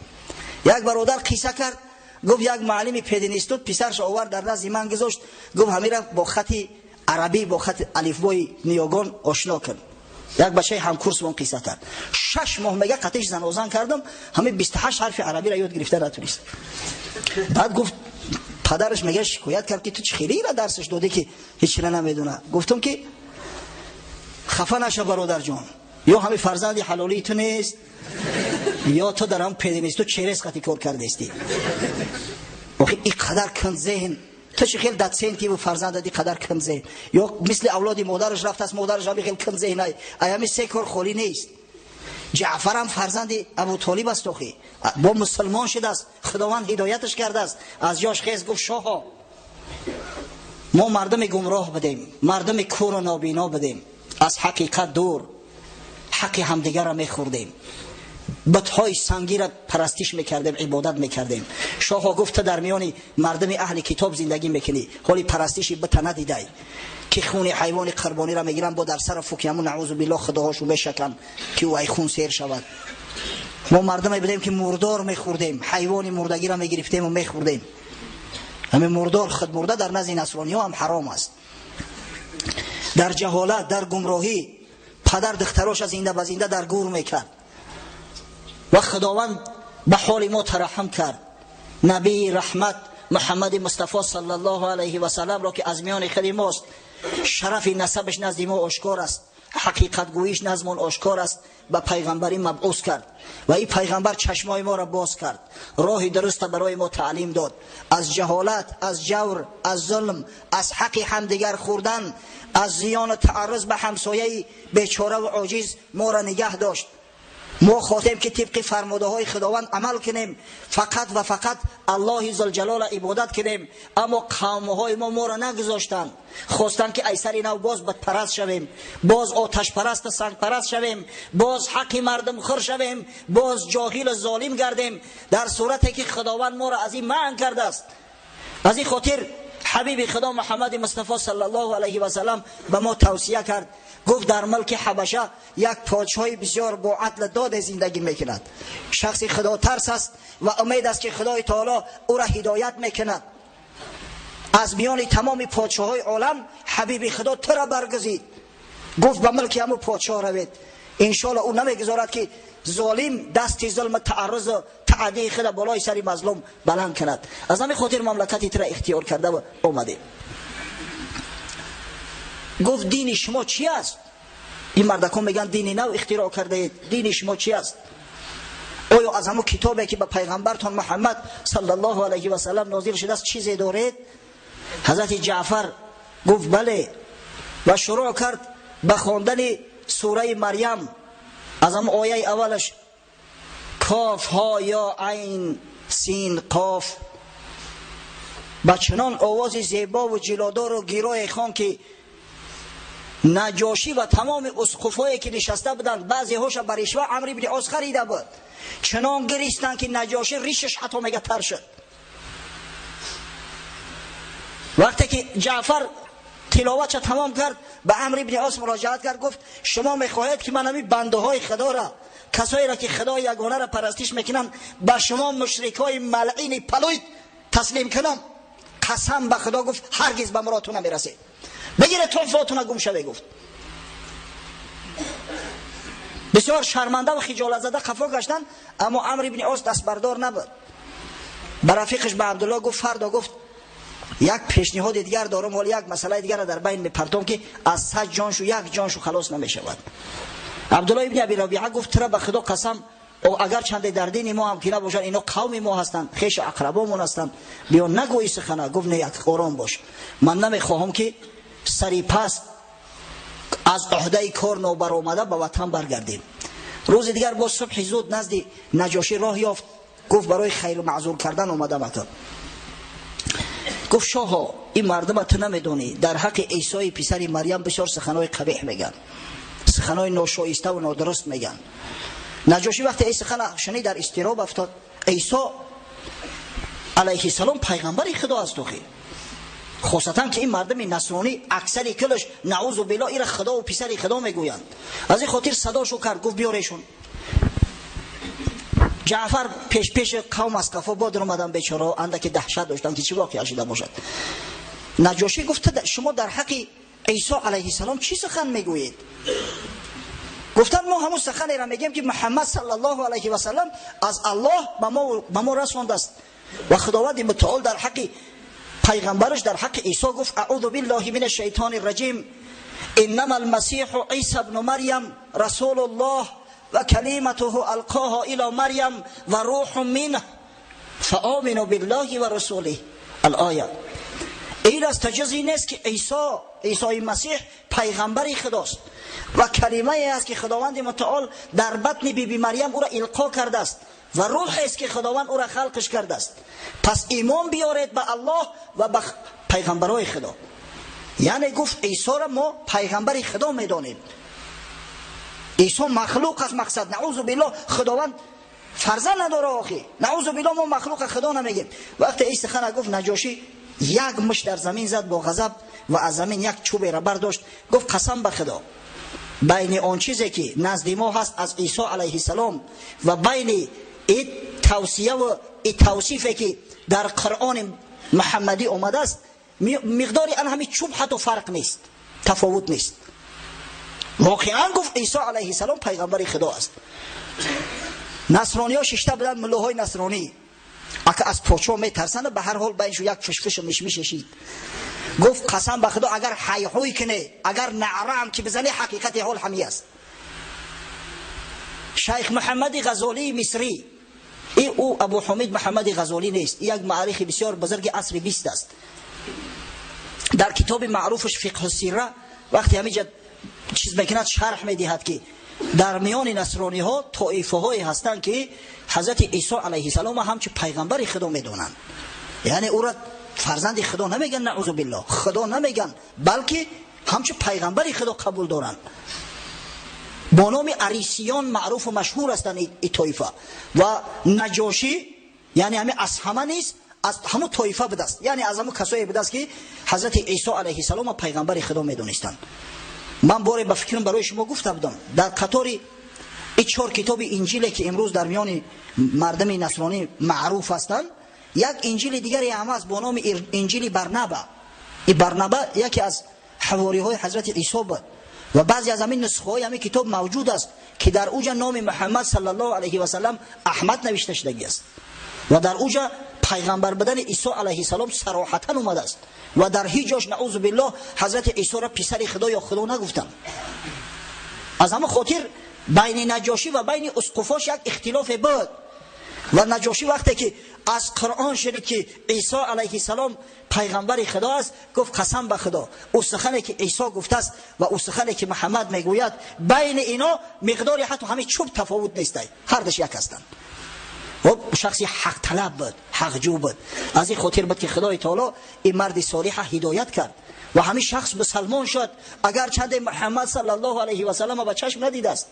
Як бародар қисса кард, гуфт: як муаллими пединститут писаршо овард, дар назди ман гузошт, гуфт: ҳамира бо хати арабӣ, бо хати алифбои ниёгон ошно кун. Як бачаи ҳамкурсмон қисса кард. 6 моҳ, мега, қатиш занозан кардам, ҳамин 28 ҳарфи арабиро ёд гирифта натунист. Баъд гуфт, падараш, мега, шикоят кард, ки ту чӣ хелира дарсаш додӣ, ки ҳечира намедона. Гуфтам, ки хафа наша, бародарҷон, ё ҳамин фарзанди ҳалолии ту нест, ё ту дар ҳам пединститут черес қати кор кардестӣ. Охи ин қадар кунзеҳн, ту чӣ хел дотсентиву фарзандат ин қадар кунзеҳн, ё мисли авлоди модараш рафтааст, модараш ҳами хел кунзеҳн. Ай ҳами се кор холӣ нест. Ҷаъфарам фарзанди Абутолиб аст, охи бо мусулмон шудааст, Худованд ҳидояташ кардааст. Аз ҷош хез, гуфт: шоҳо, мо мардуми гумроҳ будем, мардуми куру нобино будем, аз ҳақиқат дур, ҳаққи ҳамдигарро мехӯрдем. بت‌های سنگی را پرستش میکردیم، عبادت میکردیم. شاه گفت در میان مردم اهل کتاب زندگی میکنی، حالی پرستش بت ندیدی که خون حیوان قربانی را میگیرن با در سر فوکیمون نعوذ بالله خداهاشو بشکن که او ای خون سیر شود. ما مردم بودیم که مردار میخوردیم، حیوان مردگی را میگرفتیم و میخوردیم. همه مردار خود مرده در نزد نصرانی ها هم حرام است. در جهالت، در گمراهی، پدر دختراش زنده به زنده در گور میکرد و خداوند به حال ما ترحم کرد. نبی رحمت محمد مصطفی صلی الله علیه و سلم را که از میان خود ماست، شرف نسبش نزد ما آشکار است، حقیقت گوییش نزد ما آشکار است، به پیغمبری مبعوث کرد و این پیغمبر چشمای ما را باز کرد، راه درست برای ما تعلیم داد. از جهالت، از جور، از ظلم، از حق همدیگر خوردن، از زیان و تعرض به همسایه بیچاره و عاجز ما را نگه داشت. ما خواستیم که طبق فرموده های خداوند عمل کنیم، فقط و فقط الله ذوالجلال عبادت کنیم، اما قوم های ما را نگذاشتند. خواستند که ایسر نو باز بت پرست شویم، باز آتش پرست و سنگ پرست شویم، باز حق مردم خور شویم، باز جاهل و ظالم گردیم، در صورتی که خداوند ما را از این منع کرده است. از این خاطر حبیب خدا محمد مصطفی صلی الله علیه و سلم به ما توصیه کرد، گفت در ملک حبشه یک پادشاهی بسیار با عدل داد زندگی میکند، شخصی خدا ترس است و امید است که خدای تعالی او را هدایت میکند. از میان تمام پادشاه‌های عالم حبیب خدا تو را برگزید، گفت به ملک همو پادشاه روید، انشالله او نمیگذارد که ظالم دست ظلم تعرض و تعدی خود بالای سر مظلوم بلند کند. از همین خاطر مملکتی تر اختیار کرده و اومده. گفت دین شما چی است؟ این مردکان میگن دین نو اختراع کرده اید، دین شما چی است؟ آیا از همون کتابی که به پیغمبرتان محمد صلی الله علیه و سلم نازل شده است چیزی دارید؟ حضرت جعفر گفت بله، و شروع کرد به خواندن سوره مریم از هم آیه اولش کاف ها یا عین سین قاف، با چنان آواز زیبا و جلادار و گیرای خان که نجاشی و تمام اسقفایی که نشسته بودند بعضی هاش بر رشوه عمرو بن عاص خریده بود، چنان گریستند که نجاشی ریشش حتی میگه تر شد. وقتی که جعفر تلاوتش تمام کرد به عمرو بن عاص مراجعت کرد، گفت شما میخواهید که من همین بنده های خدا را، کسایی را که خدای یگانه را پرستش میکنن، به شما مشرکای ملعین پلوید تسلیم کنم؟ قسم به خدا گفت هرگز به مرادتون نمیرسید، بگیره تحفاتون گم شوه. گفت بسیار شرمنده و خجالت زده خفا گشتن، اما عمرو بن عاص دست بردار نبود. به رفیقش به عبدالله گفت فردا گفت یک پیشنهاد دیگر دارم، ولی یک مسئله دیگر را در بین میپرتم که از 100 جانشو یک جانشو خلاص نمیشود. عبدالله ابن ابی ربیعه گفت ترا به خدا قسم اگر چند در دین ما هم که نباشن، اینا قوم ما هستند، خیش اقربامون هستند، بیا نگویی سخنه. گفت نه، یک آرام باش، من نمیخواهم که سری پس از عهده کار نابرآمده به وطن برگردیم. روز دیگر با صبح زود نزد نجاشی راه یافت، گفت برای خیر معذور کردن آمدم. وطن گفت شاها این مردم تو نمیدونی در حق عیسی پسر مریم بسیار سخنهای قبیح میگن، سخنهای ناشایسته و نادرست میگن. نجاشی وقتی این سخن شنید در اضطراب افتاد. عیسی علیه السلام پیغمبر خدا است، خاصتا که این مردم نصرانی اکثر کلش نعوذ بالله ایره خدا و پسر خدا میگویند. از این خاطر صداشو کرد، گفت بیارشون. جعفر پیش پیش قوم از قفا باد اومدن، بیچاره اندک دهشت داشتن که چی واقعا شده باشد. نجاشی گفت شما در حق عیسی علیه السلام چی سخن میگویید؟ گفتن ما همون سخنی را میگیم که محمد صلی الله علیه و سلم از الله به ما رسانده است و خداوند متعال در حق پیغمبرش در حق عیسی گفت اعوذ بالله من الشیطان الرجیم انما المسیح عیسی ابن مریم رسول الله و کلمته القاها الى مریم و روح منه فآمنوا بالله و رسوله. الآیه این از تجزی نیست که عیسی مسیح پیغمبر خداست و کلمه ای است که خداوند متعال در بطن بی بی مریم او را القا کرده است و روح است که خداوند او را خلقش کرده است. پس ایمان بیارید به الله و به پیغمبرای خدا. یعنی گفت عیسی را ما پیغمبر خدا میدانیم، عیسی مخلوق است، مقصد نعوذ بالله خداوند Фарзанд надора охи. Наъузу биллоҳ, мо махлуқ худо намегем. Вақте ин сухан гуфт, Наҷошӣ як мушт дар замин зад бо ғазаб ва аз замин як чӯберо бардошт, гуфт: қасам ба Худо, байни он чизе ки назди мо ҳаст аз Исо алайҳиссалом ва байни ин тавсия ва ин тавсифе ки дар Қуръони Муҳаммадӣ омадааст, миқдори ан ҳамин чӯб ҳатто фарқ нест, тафовут нест. Воқеан, гуфт, Исо алайҳиссалом пайғамбари Худо аст. Насрониҳо шишта буданд, муллоҳои насронӣ, ака аз подшоҳ метарсанд, ба ҳар ҳол байншу як фишфишу мишмише шид. Гуфт: қасам ба Худо, агар ҳайҳӯй кунӣ, агар наъраам ки бизанӣ, ҳақиқати ҳол ҳамин аст. Шайх Муҳаммади Ғазолии Мисрӣ, и ӯ Абу Ҳумид Муҳаммади Ғазолӣ нест, як муаррихи бисёр бузурги асри 20 аст, дар китоби маъруфаш «Фиқҳу сира» вақте ҳамиҷа чиз мекунад, шарҳ медиҳад, ки дар миёни насрониҳо тоифаҳое ҳастанд, ки ҳазрати Исо алайҳиссалом ҳамчун пайғамбари Худо медонанд, яъне ӯро фарзанди Худо намеган, наъузу биллоҳ, Худо намеган, балки ҳамчун пайғамбари Худо қабул доранд. Бо номи арисиён маъруфу машҳур ҳастанд и тоифа. Ва Наҷошӣ, яъне ҳами Асҳама низ аз ҳамун тоифа будааст, яъне аз ҳамун касое будааст, ки ҳазрати Исо алайҳиссалом пайғамбари Худо медонистанд. Ман боре, ба фикрам, барои шумо гуфта будам, дар қатори и чор китоби Инҷиле, ки имрӯз дар миёни мардами насронӣ маъруф ҳастанд, як инҷили дигаре ҳам аст бо номи Инҷили Барнаба. И Барнаба яке аз ҳавориҳои ҳазрати Исо буд ва баъзе аз ҳамин нусхаҳои ҳамин китоб мавҷуд аст, ки дар уҷа номи Муҳаммад саллаллоҳу алайҳи васаллам Аҳмад навишта шудагӣ аст ва дар уҷа пайғамбар будани Исо алайҳиссалом сароҳатан омадааст ва дар ҳеҷ ҷош, наъузу биллоҳ, ҳазрати Исоро писари Худо ё Худо нагуфтанд. Аз ҳамон хотир байни Наҷошӣ ва байни усқуфош як ихтилофе буд. Ва Наҷошӣ вақте ки аз Қуръон шунид, ки Исо алайҳиссалом пайғамбари Худо аст, гуфт: қасам ба Худо, ӯ сухане ки Исо гуфтааст ва ӯ сухане ки Муҳаммад мегӯяд, байни ино миқдори ҳатто ҳамин чӯб тафовут нестай, ҳардаш як ҳастанд. Шахси ҳақталаб буд, ҳақҷӯ буд. Аз ин хотир буд, ки Худои Таоло ин марди солиҳа ҳидоят кард ва ҳамин шахс мусалмон шуд, агар чанде Муҳаммад саллаллоҳу алайҳи васаллам ба чашм надидааст.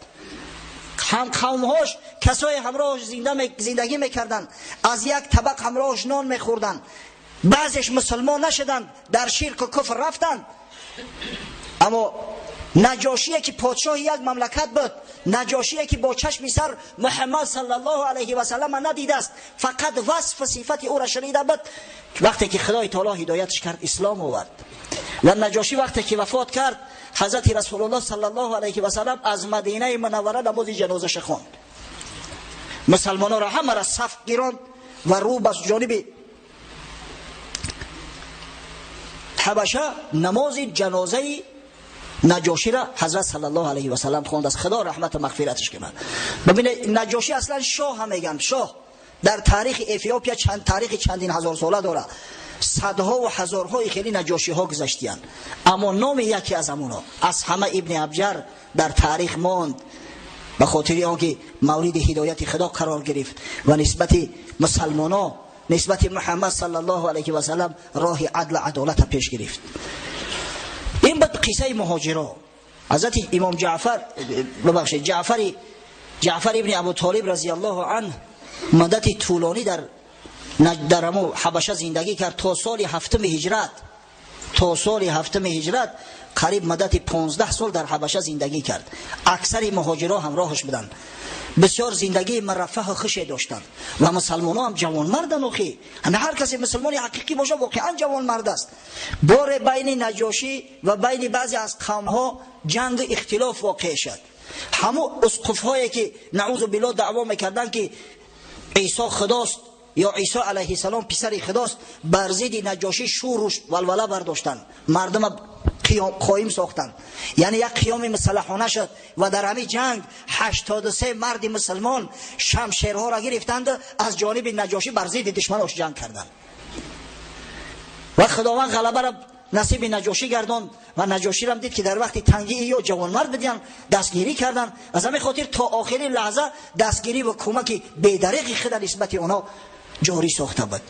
Ҳам қавмҳош, касое ҳамроҳш зиндагӣ мекарданд, аз як табақ ҳамроҳш нон мехӯрданд, баъзеш мусулмон нашуданд, дар ширку куфр рафтанд. Аммо Наҷошие, ки подшоҳи як мамлакат буд, Наҷошие, ки бо чашми сар Муҳаммад саллаллоҳу алайҳи васаллам надидааст, фақат васфу сифати ӯро шунида буд, вақте ки Худои Таоло ҳидоятш кард, ислом овард. Ва Наҷошӣ вақте ки вафот кард, ҳазрати Расулуллоҳ саллаллоҳу алайҳи васаллам аз Мадинаи Мунаввара намози ҷанозаша хонд, мусалмононро ҳамаро саф гиронд ва рӯ ба ҷониби Ҳабаша намози ҷанозаи Наҷоширо ҳазрат саллаллоҳу алайҳи васаллам хондааст. Худо раҳмату мағфираташ кунад. Бибинед, Наҷошӣ аслан шоҳ ҳам мегӯянд. Шоҳ дар таърихи Эфиопия чанд таърихи чандин ҳазорсола дорад, садҳо ва ҳазорҳои хеле наҷошиҳо гузаштиянд, аммо номи яке аз ҳамуно, аз ҳама Ибни Абҷар, дар таърих монд, ба хотири он ки мавриди ҳидояти Худо қарор гирифт ва нисбати мусалмоно, нисбати Муҳаммад саллаллоҳу алайҳи васаллам роҳи адлу адолата пеш гирифт. Ин буд қиссаи муҳоҷиро. Ҳазрати имом Ҷаъфар, бибахшед, Ҷаъфари Ҷаъфар ибни Абу Толиб разияллоҳу анҳ муддати тӯлонӣ дар ҳамо Ҳабаша зиндагӣ кард, то соли ҳафтуми ҳиҷрат. То соли ҳафтуми ҳиҷрат, қариб муддати 15 сол дар Ҳабаша зиндагӣ кард. Аксари муҳоҷиро ҳамроҳаш буданд, бисёр зиндагии мураффаҳу хуше доштанд. Ва мусалмоно ҳам ҷавонмарданд охи. Ҳама ҳар касе мусулмони ҳақиқӣ боша, воқеан ҷавонмард аст. Боре байни Наҷошӣ ва байни баъзе аз қавмҳо ҷангу ихтилоф воқеъ шуд. Ҳамун усқуфҳое, ки, наъузу биллоҳ, даъво мекарданд, ки Исо Худост ё Исо алайҳиссалом писари Худост, бар зидди Наҷошӣ шӯру валвала бардоштанд, мардума қоим сохтанд, яъне як қиёми мусаллаҳона шуд. Ва дар ҳамин ҷанг 83 марди мусулмон шамшерҳоро гирифтанд, аз ҷониби Наҷошӣ бар зидди душманош ҷанг карданд ва Худованд ғалабаро насиби Наҷошӣ гардонд. Ва Наҷоширам дид, ки дар вақти тангӣ ё ҷавонмард бидиҳанд, дастгирӣ карданд. Аз ҳамин хотир то охирин лаҳза дастгирӣ ва кӯмаки бедареғи худа нисбати онҳо ҷорӣ сохта буд.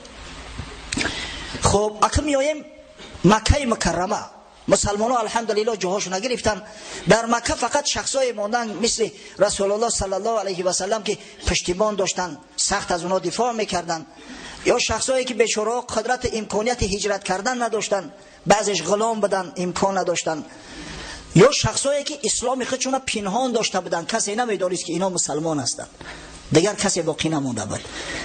Хуб, акн меоем Маккаи Мукаррама. مسلمان ها الحمدلله جاهاشون نگرفتن. در مکه فقط شخصای ماندن مثل رسول الله صلی الله علیه و سلم که پشتیبان داشتن، سخت از اونها دفاع میکردن، یا شخصایی که بیچاره قدرت امکانیت هجرت کردن نداشتن، بعضیش غلام بودن امکان نداشتن، یا شخصایی که اسلام خودشون پنهان داشته بودن، کسی نمیدونست که اینا مسلمان هستند، دیگر کسی باقی نمونده بود.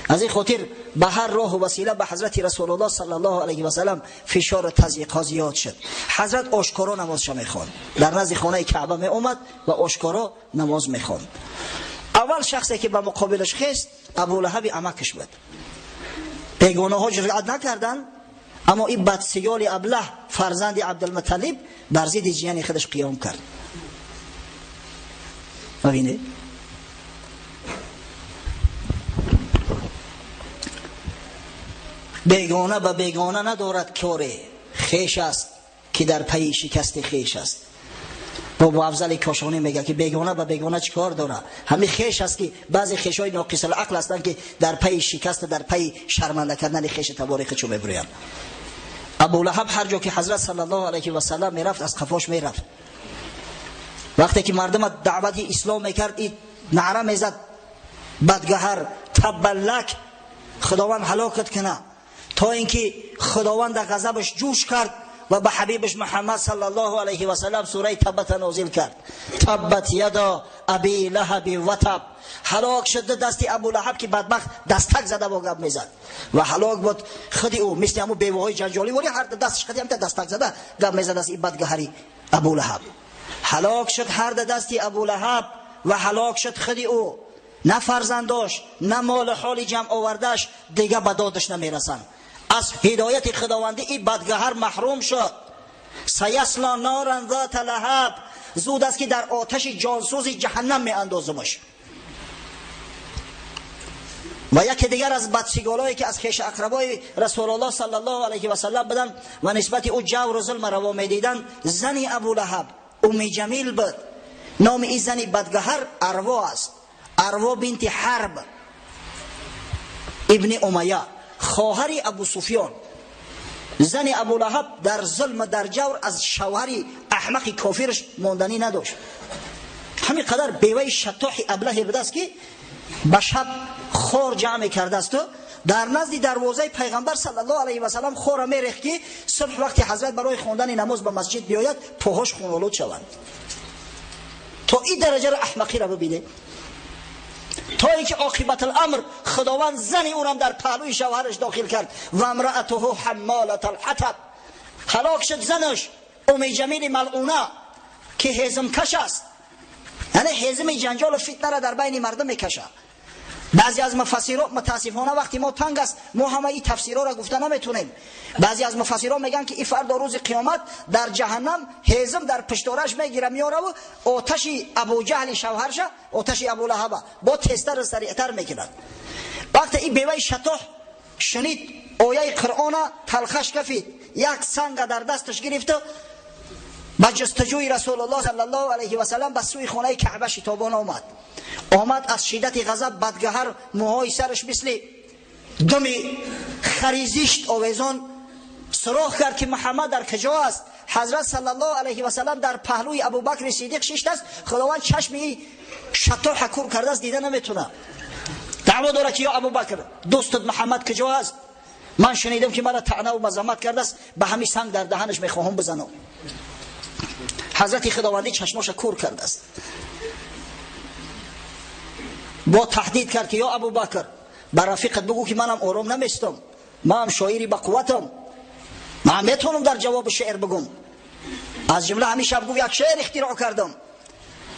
از این خاطر به هر راه و وسیله به حضرت رسول الله صلی الله علیه و سلم فشار و تضییق ها زیاد شد. حضرت آشکارا نمازش میخواند، در نزد خانه کعبه می اومد و آشکارا نماز میخواند. اول شخصی که به مقابلش خیست ابو لهب عمکش بود. بیگانه ها جرأت نکردند، اما این بدسیال ابله فرزند عبدالمطلب بر ضد جیان خودش قیام کرد. ببینید بیگانه به بیگانه ندارد کاره، خیش است که در پی شکست خیش است. بابا افضل کاشانی میگه که بیگانه به بیگانه چیکار داره؟ همین خیش است که بعضی خیشای ناقص العقل هستند که در پی شکست، در پی شرمنده کردن خیش تبار خودشو میبرند. ابو لهب هر جا که حضرت صلی الله علیه و سلم میرفت از قفاش میرفت. وقتی که مردم دعوت اسلام میکرد این نعره میزد بدگهر تبلک، خداوند هلاکت کنه، تا اینکه خداوند غضبش جوش کرد و به حبیبش محمد صلی الله علیه و سلم سوره تبت نازل کرد. تبت یدا ابی لهب و تب. هلاک شد دستی ابو لهب که بدبخت دستک زده با گپ میزد و هلاک بود خودی او، مثل همون بیوه جنجالی ولی هر دستش خودی هم دستک زده گپ میزد از این بدگهری ابو لهب. هلاک شد هر دستی ابو لهب و هلاک شد خودی او، نه فرزنداش نه مال حالی جمع آوردش دیگه به دادش نمیرسن. از هدایت خداوندی این بدگهر محروم شد. سیصلی نارا ذات لهب، زود است که در آتش جانسوز جهنم می اندازمش. و یکی دیگر از بدسگالایی که از خویش اقربای رسول الله صلی الله علیه و سلم بودند و نسبت او جور و ظلم روا میدیدند، زن ابو لهب ام جمیل بود. نام این زن بدگهر اروا است، اروا بنت حرب ابن امیه، خواهر ابو سفیان. زن ابو لهب در ظلم در جور از شوهر احمق کافرش ماندنی نداشت. همین قدر بیوه شطاح ابله بوده است که به شب خور جمع کرده است و در نزد دروازه پیغمبر صلی الله علیه و سلم خور میریخت که صبح وقتی حضرت برای خواندن نماز به مسجد بیاید پاهاش خون‌آلود شوند. تا این درجه را احمقی را ببینه، تا اینکه عاقبت الامر خداوند زن او را در پهلوی شوهرش داخل کرد. و امرأته حمالة الحطب، هلاک شد زنش ام جمیل ملعونه که هیزم کش است، یعنی هیزم جنجال و فتنه را در بین مردم میکشه. بعضی از مفسرها متاسفانه وقتی ما تنگ است ما همه این تفسیرها را گفته نمیتونیم. بعضی از مفسرها میگن که این فردا روز قیامت در جهنم هیزم در پشتارش میگیره میاره و آتش ابو جهل شوهرش، آتش ابو لهب با تستر سریعتر میکند. وقتی این بیوه شطاح شنید آیه قرآن تلخش کفید، یک سنگ در دستش گرفت با جستجوی رسول الله صلی الله علیه و سلم به سوی خانه کعبه شتابان آمد. آمد از شدت غضب بدگهر موهای سرش مثل دم خریزیشت آویزان سراخ کرد که محمد در کجا است؟ حضرت صلی الله علیه و سلم در پهلوی ابوبکر صدیق ششته است. خداوند چشم این شطاح کور کرده است، دیده نمیتونه. دعوا داره که یا ابوبکر دوستت محمد کجا است؟ من شنیدم که مرا طعنه و مذمت کرده است، به همین سنگ در دهنش میخواهم بزنم. حضرت خداوندی چشماش کور کرده است. با تهدید کرد که یا ابوبکر به رفیقت بگو که منم آرام نمیستم، من هم شاعری با قوتم، من میتونم در جواب شعر بگم. از جمله همین شب گفت یک شعر اختراع کردم: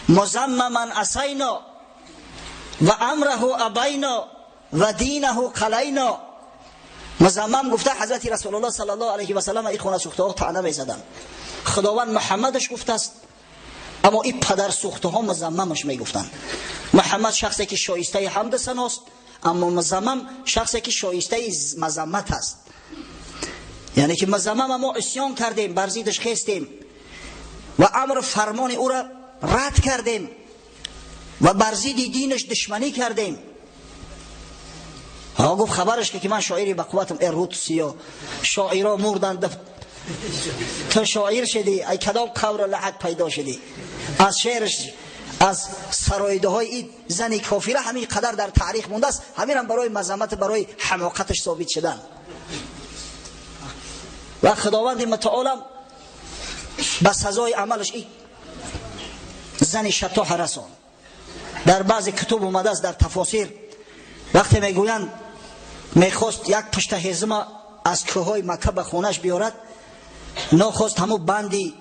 مذمما عصینا و امره ابینا و دینه قلینا. مذمم گفته حضرت رسول الله صلی الله علیه و سلم این خونه سوخته ها طعنه میزدن. خداوند محمدش گفته است، اما این پدر سوخته ها مذممش میگفتند. محمد شخصی که شایسته حمد سناست، اما مذمم شخصی که شایسته مذمت است. یعنی که مذمم ما عصیان کردیم، بر ضدش خیستیم و امر فرمان او را رد کردیم و بر ضد دینش دشمنی کردیم. ها گفت خبرش که من شاعری به قوتم، ای روت سیا شاعرا مردند، تو شاعر شدی، ای کدام قبر لحد پیدا شدی؟ از شعرش، از سرایده های این زن کافره همین قدر در تاریخ مونده است. همین هم برای مذمت، برای حماقتش ثابت شدن. و خداوند متعال به سزای عملش این زن شتاح رسان. در بعضی کتب اومده است، در تفاسیر وقتی میگویند میخواست یک پشت هزم از کوههای مکه به خونش بیارد، نخواست همو بندی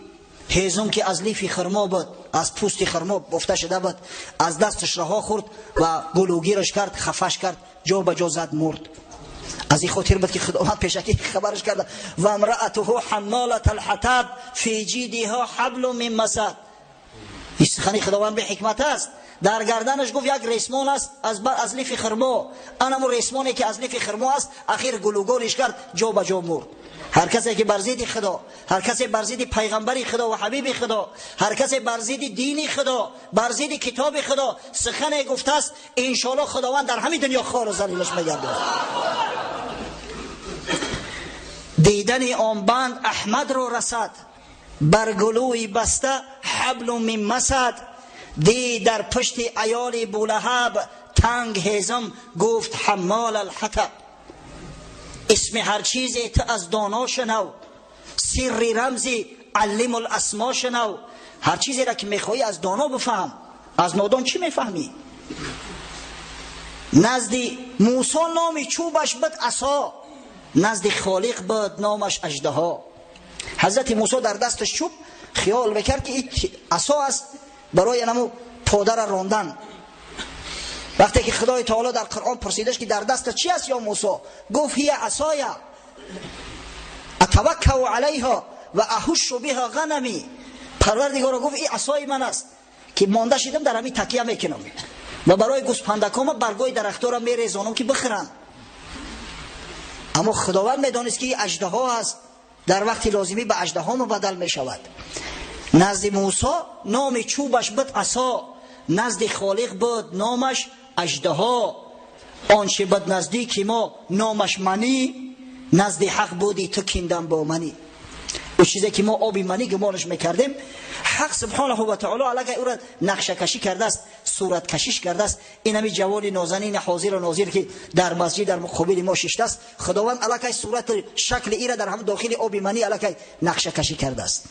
هزم که از لیف خرما بود، از پوست خرما بافته شده بود، از دستش رها خورد و گلوگیرش کرد، خفش کرد، جا به جا زد، مرد. از این خاطر بود که خداوند پیشکی خبرش کرده و امرأته حمالة الحطب فی جیدها حبل من مسد. این سخنی خداوند به حکمت است. در گردنش گفت یک ریسمان است از لیف خرما، انمو ریسمانی که از لیف خرما است اخیر گلوگولش کرد، جا به جا مرد. هر کسی که بر ضد خدا، هر کسی بر ضد پیغمبر خدا و حبیب خدا، هر کسی بر ضد دین خدا، بر ضد کتاب خدا سخن گفته است، ان شاء الله خداوند در همین دنیا خوار و ذلیلش می‌گرداند. دیدن آن بند احمد رو رسد، بر گلوی بسته حبل من مسد. دی در پشت عیال بولهب تنگ هیزم گفت حمال الحطب. اسم هر چیزی تو از دانا شنو، سر رمزی علم الاسما شنو. هر چیزی را که میخوایی از دانا بفهم، از نادان چی میفهمی؟ نزد موسی نام چوبش بود عصا، نزد خالق بود نامش اژدها. حضرت موسی در دستش چوب، خیال میکرد که این عصا است برای نمو پادر را راندن. وقتی که خدای تعالی در قرآن پرسیدش که در دست چی است یا موسی، گفت هی عصای اتوکل علیها و اهش بها غنمی. پروردگار گفت این عصای من است که مانده شدم در همین تکیه میکنم و برای گوسپندکام برگای درختها را میریزانم که بخورن. اما خداوند میدانست که این اژدها است، در وقت لازمی به اژدها مبدل میشود. نزد موسی نام چوبش بود عصا، نزد خالق بود نامش اژدها. آنچه بود نزدیک ما نامش منی، نزد حق بودی تو کندن با منی. او چیزی که ما آبی منی گمانش میکردیم، حق سبحانه و تعالی علیه او را نقشه کشی کرده است، صورت کشیش کرده است. این همی جوان نازنین حاضر و ناظر که در مسجد در مقابل ما ششته است، خداوند علیه صورت شکل ای را در هم داخل آب منی علیه نقشه کشی کرده است.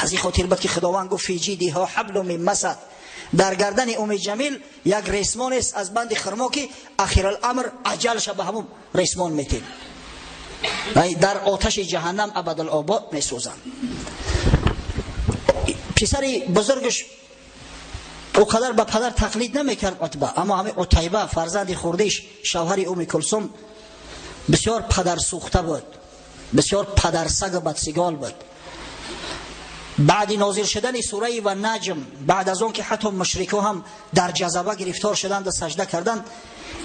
از این خاطر بود که خداوند گفت فی جیدها حبل من مسد. در گردن ام جمیل یک ریسمان است از بند خرما که اخیر الامر عجلش به همون ریسمان میتین، در آتش جهنم ابدالآباد میسوزند. پسر بزرگش او قدر به پدر تقلید نمیکرد عتبه، اما همین عتیبه فرزند خوردیش شوهر ام کلثوم بسیار پدر سوخته بود، بسیار پدرسگ و بدسگال بود. بعد نازل شدن سوره و نجم، بعد از اون که حتی مشرکا هم در جذبه گرفتار شدند و سجده کردند،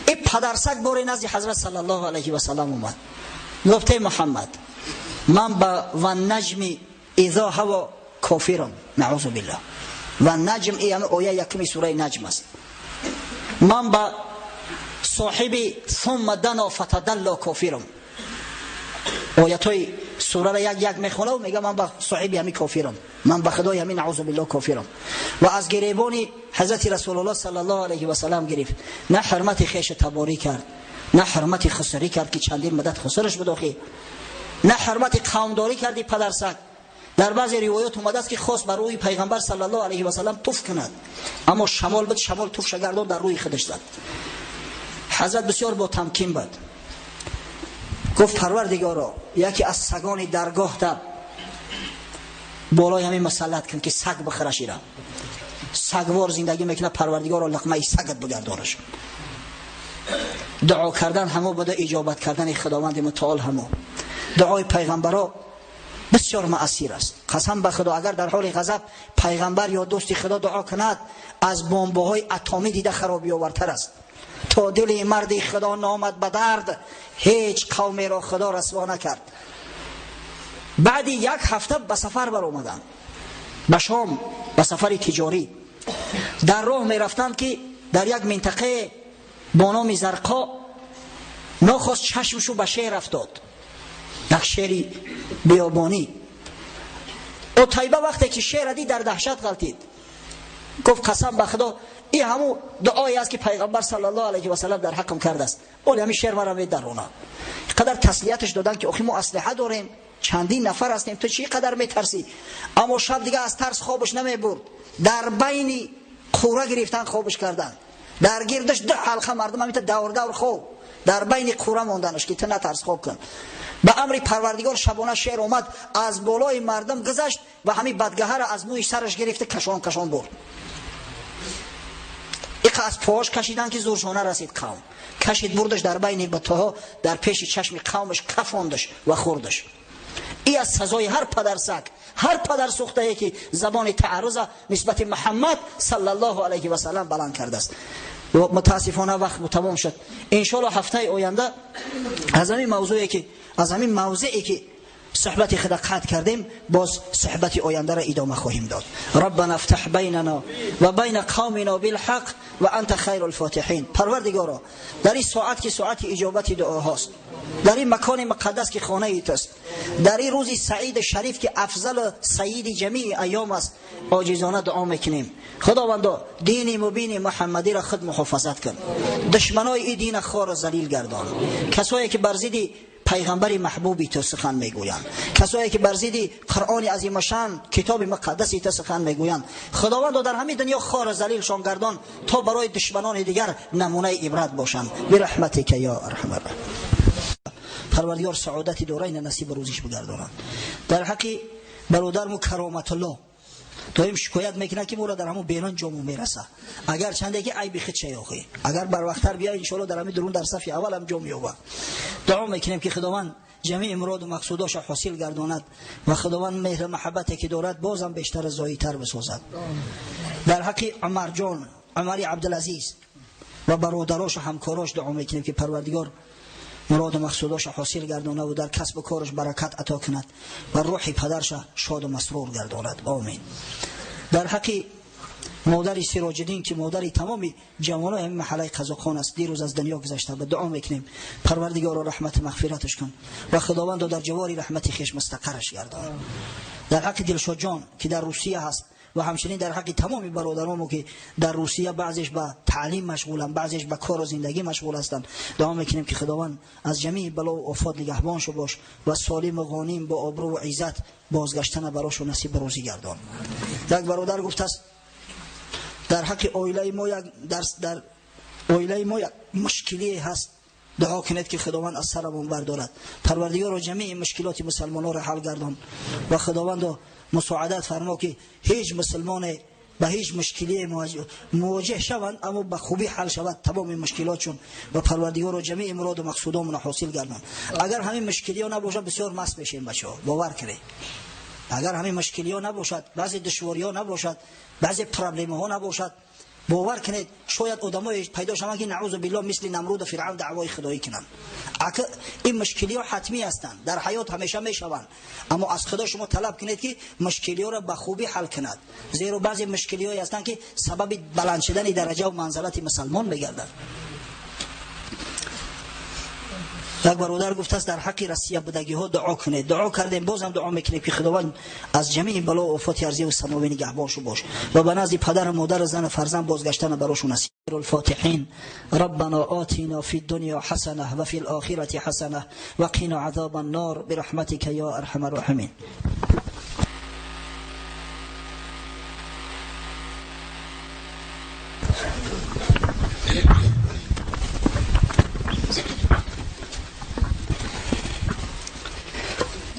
این پدرسگ بار نزد حضرت صلی الله علیه و سلم اومد، گفت محمد من به و نجم اذا هوا کافرم، نعوذ بالله. و نجم ای هم آیه یکمی سوره نجم است. من به صاحب ثم دنا فتدلا کافرم. آیت های سوره را یک یک میخونه و میگه من به صاحب همی کافرم، من به خدای همی نعوذ بالله کافرم. و از گریبان حضرت رسول الله صلی الله علیه و سلم گرفت، نه حرمت خیش تباری کرد، نه حرمت خسری کرد که چندین مدت خسرش بود آخی، نه حرمت قومداری کردی پدرسگ. در بعضی روایات اومده است که خواست بر روی پیغمبر صلی الله علیه و سلم توف کند، اما شمال بود، شمال توف شگردان در روی خودش زد. حضرت بسیار با تمکین بود، گفت پروردگارا یکی از سگان درگاه تا بالای همین مسلط کن که سگ بخرش، ایرا سگوار زندگی میکنه، پروردگارا لقمه سگت بگردانش. دعا کردن همو بوده، اجابت کردن خداوند متعال همو. دعای پیغمبرا بسیار مؤثر است. قسم به خدا اگر در حال غضب پیغمبر یا دوست خدا دعا کند، از بمب‌های اتمی دیده خرابی آورتر است. تا دل مرد خدا نامد به درد، هیچ قومی را خدا رسوا نکرد. بعد یک هفته به سفر بر آمدند، به شام، به سفر تجاری. در راه می رفتند که در یک منطقه با نام زرقا ناخواست چشمشو به شیر افتاد. یک شیری بیابانی. عتیبه وقتی که شیر دید در دهشت غلطید، گفت قسم به خدا این همون دعایی است که پیغمبر صلی الله علیه و سلم در حقم کرده است، اون همین شیر مرا می درونا. قدر تسلیتش دادن که آخه ما اسلحه داریم، چندین نفر هستیم، تو چی قدر میترسی؟ اما شب دیگه از ترس خوابش نمیبرد، در بین قوره گرفتن خوابش کردن، در گردش 2 حلقه مردم همیتا دور دور خواب در بین قوره ماندنش که تو نترس خواب کن. به امر پروردگار شبانه شعر اومد از بالای مردم گذشت و همین بدگهه را از موی سرش گرفته کشان کشان برد. ایقا از پاش کشیدن که زورشانه رسید قوم، کشید بردش در بین بتاها، در پیش چشم قومش کفاندش و خوردش. ای از سزای هر پدرسگ، هر پدر سوخته که زبان تعرض نسبت محمد صلی الله علیه و سلم بلند کرده است. و متاسفانه وقت تمام شد. انشالله هفته آینده از همین موضوعی که از همین موضعی که صحبت خود قطع کردیم باز صحبت آینده را ادامه خواهیم داد. ربنا افتح بیننا و بین قومنا بالحق و انت خیر الفاتحین. پروردگارا در این ساعت که ساعت اجابت دعاهاست، در این مکان مقدس که خانه ایت است، در این روز سعید شریف که افضل سعید جمیع ایام است، عاجزانه دعا میکنیم خداوندا دین مبین محمدی را خود محافظت کن، دشمنای این دین خوار و ذلیل گردان، کسایی که بر ضد پیغمبر محبوبی تو سخن میگویند، کسایی که بر ضد قرآن عظیم شان کتاب مقدسی تو سخن میگویند، خداوند در همین دنیا خوار و ذلیلشان گردان تا برای دشمنان دیگر نمونه عبرت باشند. برحمتک یا ارحم الراحمین. پروردگار سعادت دورین نصیب روزیش بگردانند. در حق برادرمو کرامت الله دایم شکایت میکنه که مورا در همون بیرون جامو میرسه، اگر چنده که عیب خود چه آخه، اگر بر وقتر بیای ان شاء الله در همین درون در صف اول هم جام میوبه. دعا میکنیم که خداوند جمیع مراد و مقصوداش حاصل گرداند و خداوند مهر محبتی که دارد بازم بیشتر زایی‌تر بسازد. در حق عمر جان، عمر عبدالعزیز و برادراش و همکاراش دعا میکنیم که پروردگار مراد و مقصوداش حاصل گرداند و در کسب و کارش برکت عطا کند و روح پدرش شاد و مسرور گرداند. آمین. در حق مادر سراج الدین که مادر تمام جوانای همین محله قزاقان است، دیروز از دنیا گذشته، به دعا میکنیم پروردگار رحمت مغفرتش کن و خداوند در جوار رحمت خویش مستقرش گردان. در حق دلشاد جان که در روسیه هست و همچنین در حق تمام برادرانمون که در روسیه بعضیش به تعلیم مشغولن، بعضیش به کار و زندگی مشغول هستند، دعا میکنیم که خداوند از جمیع بلا و آفات نگهبان شو باش و سالم و غانم با آبرو و عزت بازگشتن براشون نصیب روزی گردان. یک برادر گفت است در حق عائله ما یک درس، در عائله ما یک مشکلی هست، دعا کنید که خداوند از سرمون بردارد. پروردگار جمیع مشکلات مسلمانان را حل گردان و خداوند مساعدت فرما که هیچ مسلمان به هیچ مشکلی مواجه شوند اما به خوبی حل شود تمام مشکلاتشون و پروردگار جمیع مراد و مقصودامون حاصل گردان. اگر همین مشکلی ها نباشد بسیار مست میشیم بچه‌ها، باور کنید. اگر همین مشکلی ها نباشد، بعضی دشواری ها نباشد، بعضی پرابلم ها نباشد، باور کنید شاید آدمای پیدا شوند که نعوذ بالله مثل نمرود و فرعون دعوای خدایی کنند. این مشکلی ها حتمی هستند، در حیات همیشه میشوند، اما از خدا شما طلب کنید که مشکلی ها را به خوبی حل کند، زیرا بعضی مشکلی ها هستند که سبب بلند شدن درجه و منزلت مسلمان میگردند. یک برادر گفت است در حق رسیه بدگی ها دعا کنید. دعا کردیم، بازم دعا میکنیم که خداوند از جمیع بلا و آفات ارضی و سماوی نگهبان شو باش و به نزد پدر و مادر زن و فرزند بازگشتن براشون نصیب. الفاتحین. ربنا آتنا فی الدنیا حسنه و فی الآخرة حسنه و قنا عذاب النار برحمتک یا ارحم الراحمین.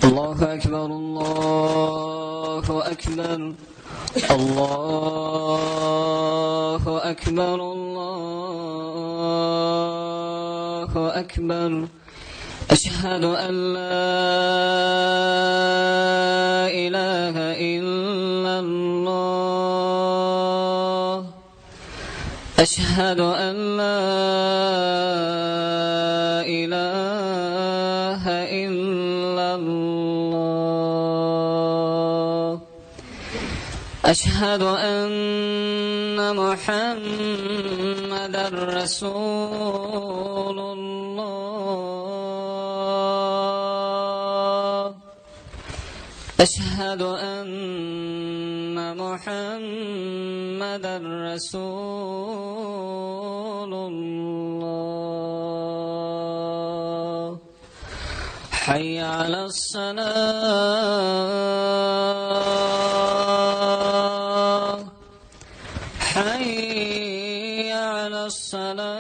الله أكبر الله أكبر الله أكبر الله أكبر أشهد أن لا إله إلا الله أشهد أن لا إله إلا الله أشهد أن محمدا رسول الله. أشهد أن محمدا رسول الله. حي على الصلاة، حي على الصلاة،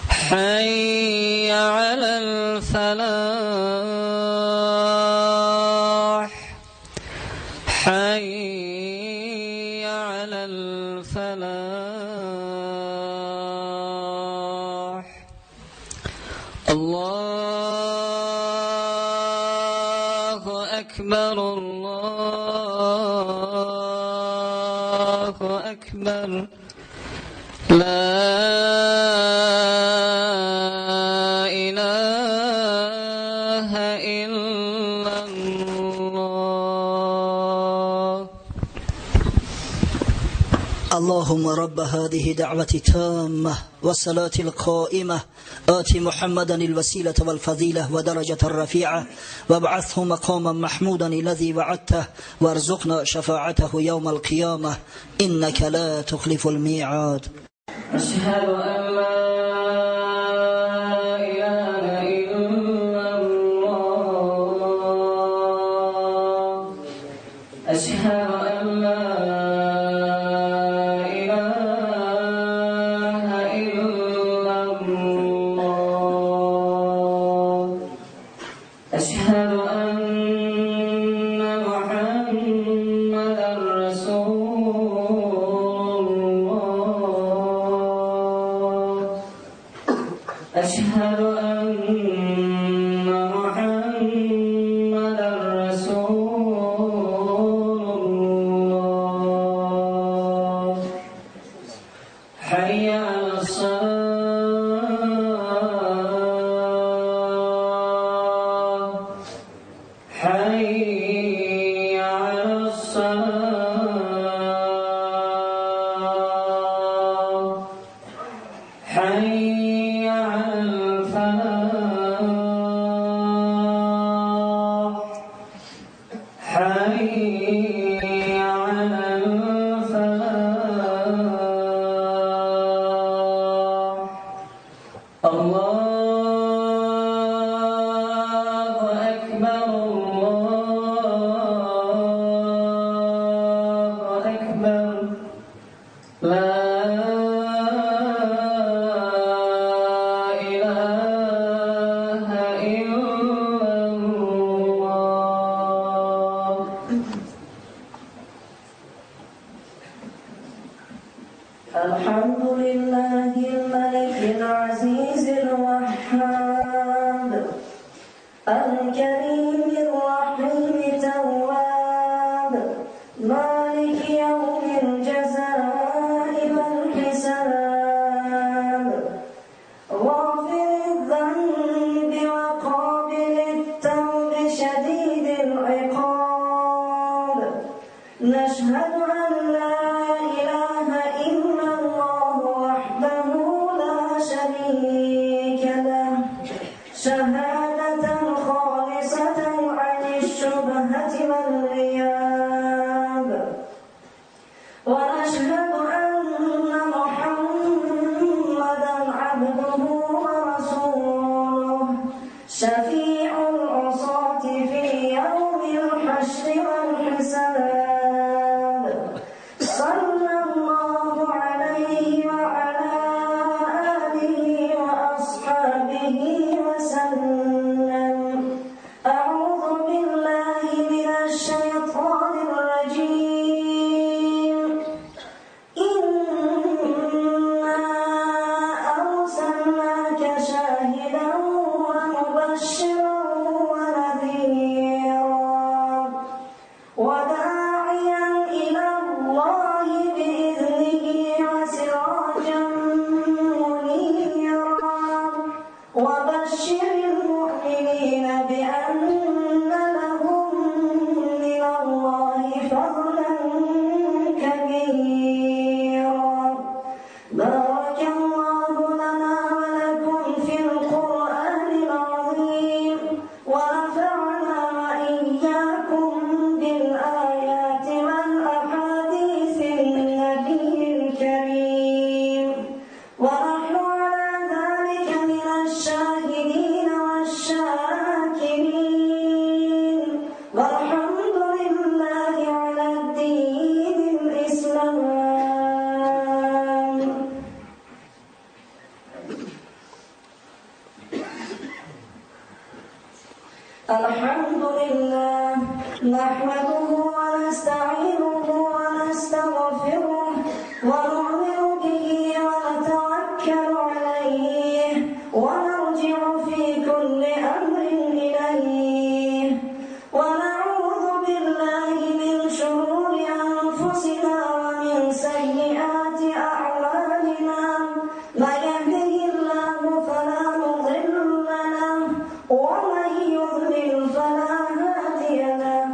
حي على الفلاح، حي على الفلاح. الله أكبر، الله أكبر، لا إله إلا الله. اللهم رب هذه دعوة تامة والصلاة القائمة آت محمدا الوسيلة والفضيلة ودرجة الرفيعة وابعثه مقاما محمودا الذي وعدته وارزقنا شفاعته يوم القيامة إنك لا تخلف الميعاد. أشهد أن لا إله إلا الله، أشهد أن لا إله إلا الله، أشهد أن محمدا رسول الله، أشهد أن محمدا رسول الله. حي على الصلاة، حي على الصلاة، حي على الفلاح، حي على الفلاح. الله أكبر، الله أكبر، لا إله إلا الله. الحمد لله الملك العزيز الوهاب الكريم الرحيم التواب مالك يوم الجزاء والحساب غافر الذنب وقابل التوب شديد العقاب. نشهد أن لا إله إلا الله وحده لا شريك له، شهادة خالصة عن الشبهة والرياب، ونشهد أن محمدا عبده ورسوله شفيع العصاة في يوم الحشر والحساب. الحمد لله نحمده ونستعينه ونستغفره ونؤمن به ونتوكل عليه ونرجع في كل أمر إليه ونعوذ بالله من شرور أنفسنا ومن سيئات أعمالنا من يهده الله فلا مضل له ومن يضلل فلا هادي له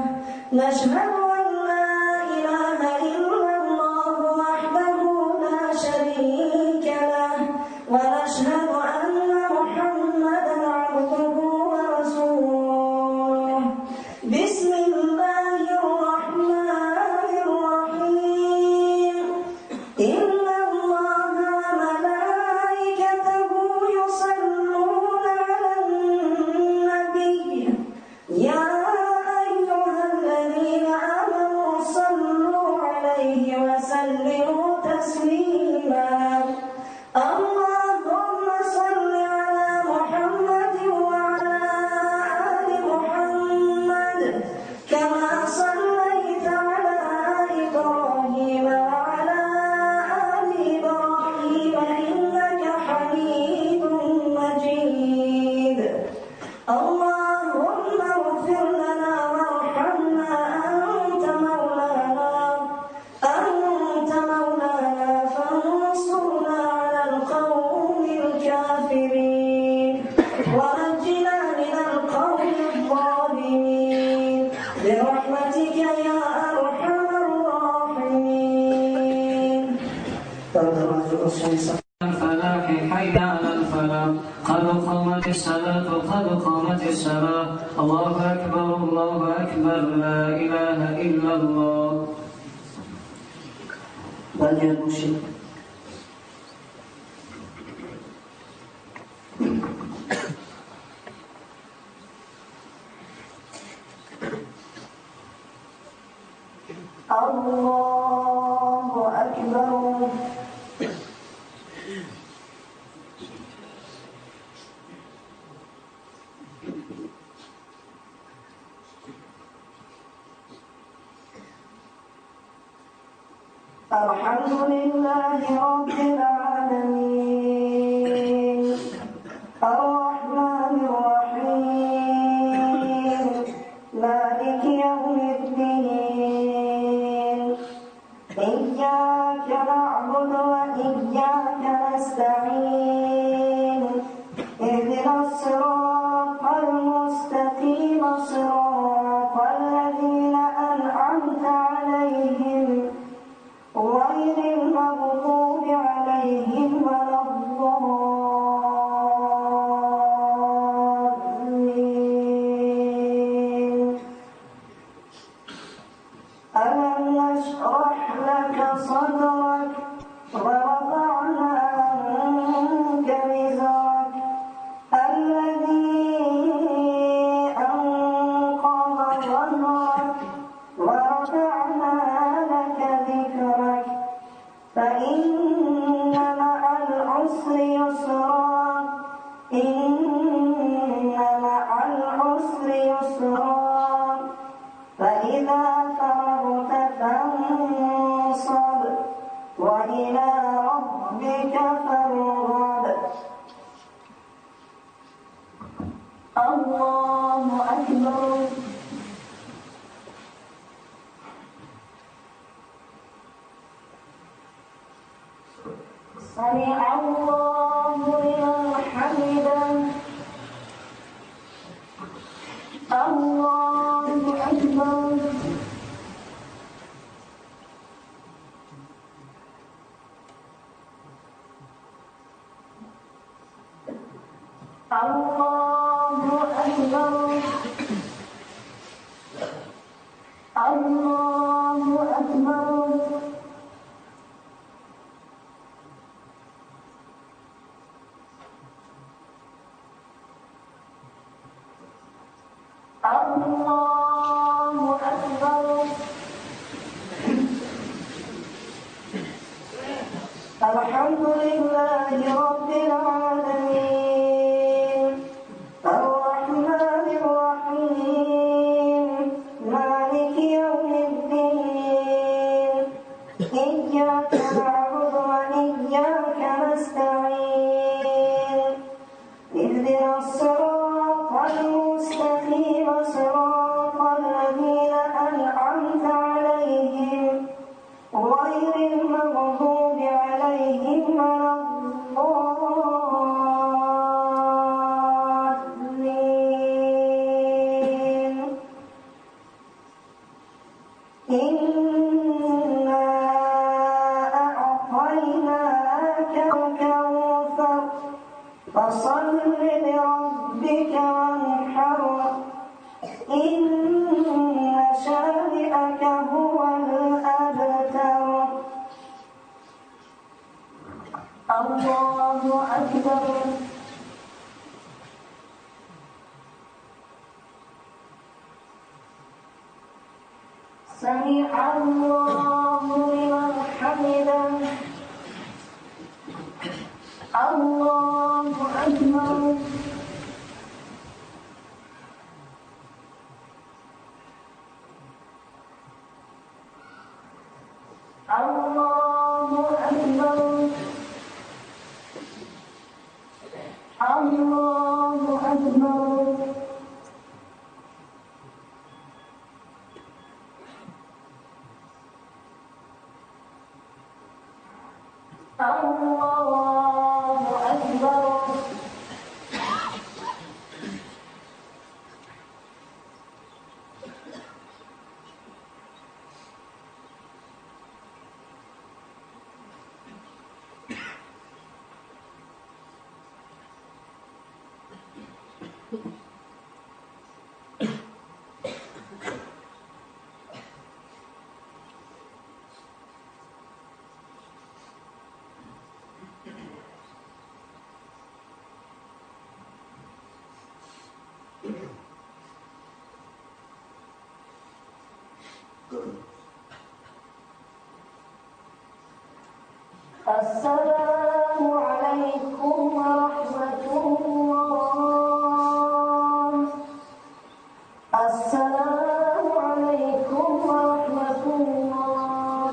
نشهد أن لا إله إلا الله وحده لا شريك له ونشهد أن محمدا عبده ورسوله بسم الله الرحمن الرحيم إن الله وملائكته يصلون على النبي يا أيها الذين آمنوا صلوا عليه وسلموا تسليما اللهم صل على محمد وعلى آل محمد كما صليت على إبراهيم وعلى آل إبراهيم إنك حميد مجيد اللهم اغفر لنا وارحمنا أنت مولانا أنت مولانا فانصرنا على القوم الكافرين ونجنا من القوم الظالمين برحمتك يا أرحم الراحمين. الفلاح حي على الفلاح قد قامت الصلاة قد قامت الصلاة الله أكبر الله أكبر لا إله إلا الله. برگرد باشید. الله أكبر. الحمد لله رب العالمين الرحمن الرحيم مالك يوم الدين إياك نعبد وإياك نستعين اهدنا الصراط المستقيم صراط الذين أنعمت عليهم غير المغضوب عليهم ولا الضالين. ألم نشرح لك صدرك ووضعنا عنك وزرك الذي أنقض ظهرك ورفعنا لك ذكرك فإن مع العسر يسرا إن مع العسر يسرا فإذا فرغت فانصب وإلى ربك فارغب. الله أكبر. سمع الله لمن حمده. الله أكبر. الله أكبر. الله أكبر. الله أكبر. الحمد لله رب العالمين الرحمن الرحيم. إياك نعبد وإياك نستعين اهدنا الصراط المستقيم صراط الذين أنعمت عليهم غير المغضوب عليهم ولا الضالين. إنا أعطيناك الكوثر فصل لربك وانحر إن شانئك هو الأبتر. الله أكبر. سمع الله لمن حمده. الله أكبر. الله أكبر. الله أكبر. الله أكبر. السلام عليكم ورحمة الله. السلام عليكم ورحمة الله.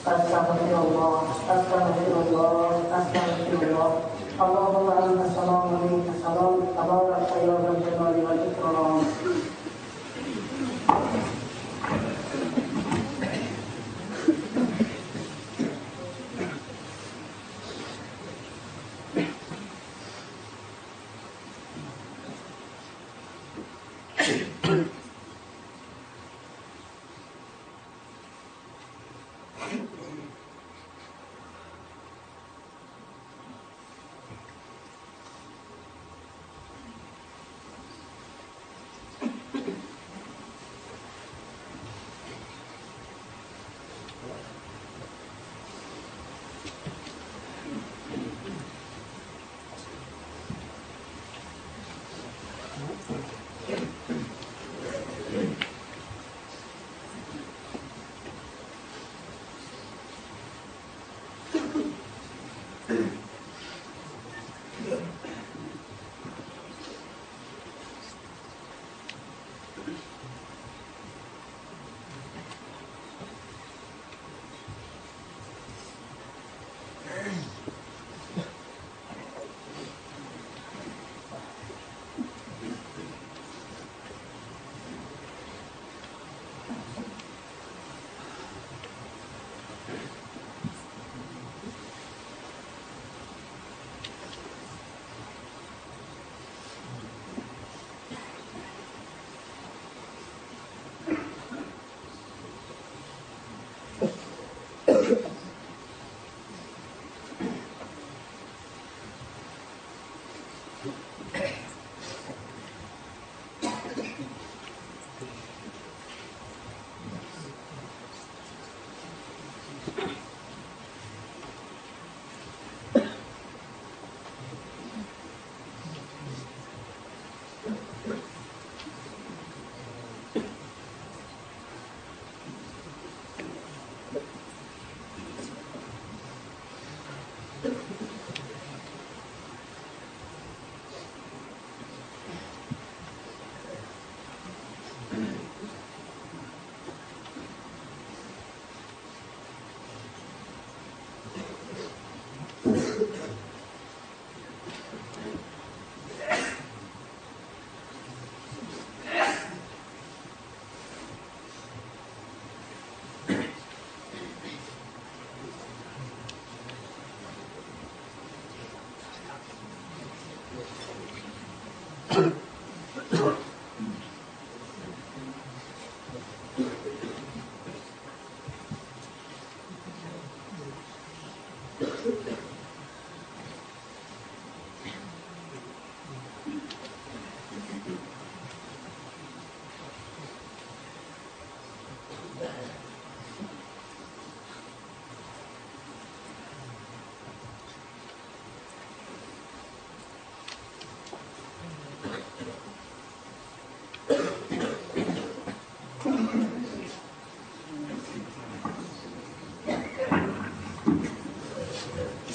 أستغفر الله أستغفر الله أستغفر الله. اللهم أنت السلام ومنك السلام تبارك يا ذا الجلال والإكرام.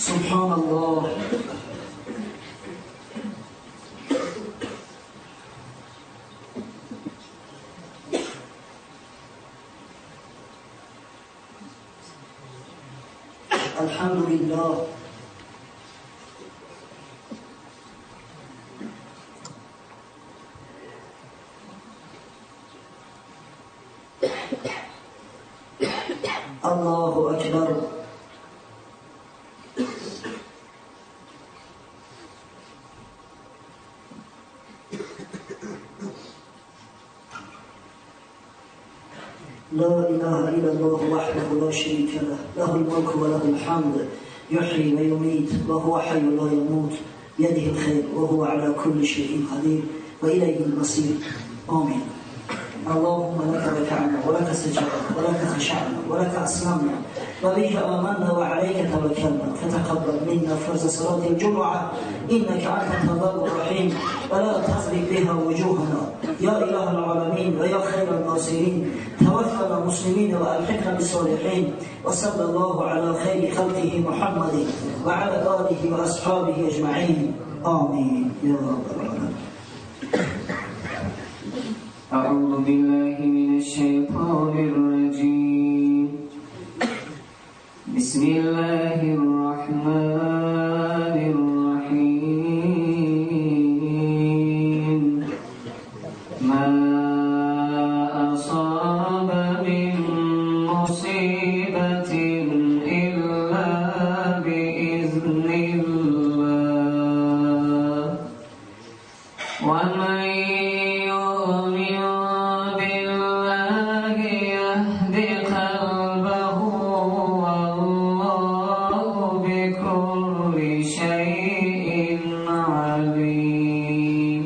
سبحان الله. الحمد لله. الله أكبر. لا إله إلا الله وحده لا شريك له، له الملك وله الحمد، يحيي ويميت وهو حي لا يموت، بيده الخير وهو على كل شيء قدير، وإليه المصير. آمين. اللهم لك ركعنا ولك سجدنا ولك خشعنا ولك أسلمنا وبك آمنا وعليك توكلنا، فتقبل منا فرض صلاة الجمعة إنك أنت التواب الرحيم، ولا تزرق بها وجوهنا يا إله العالمين ويا خير الناصرين. توفنا مسلمين وألحقنا بالصالحين، وصلى الله على خير خلقه محمد وعلى آله وأصحابه أجمعين. آمين يا رب العالمين. أعوذ بالله من الشيطان الرجيم. بسم الله الرحمن الرحيم. ما أصاب من مصيبة إلا بإذن الله، ومن يؤمن بالله يهد قلبه، والله بكل شيء عليم.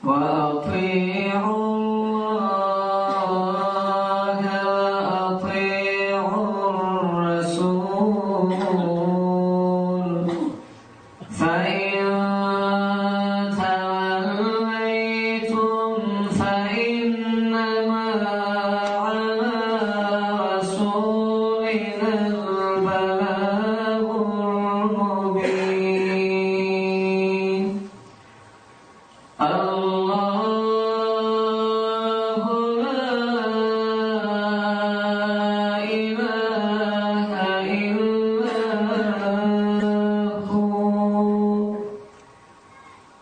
وأطيعوا الله وأطيعوا الرسول، فإن توليتم فإنما على رسولنا البلاغ المبين. الله لا إله إلا هو،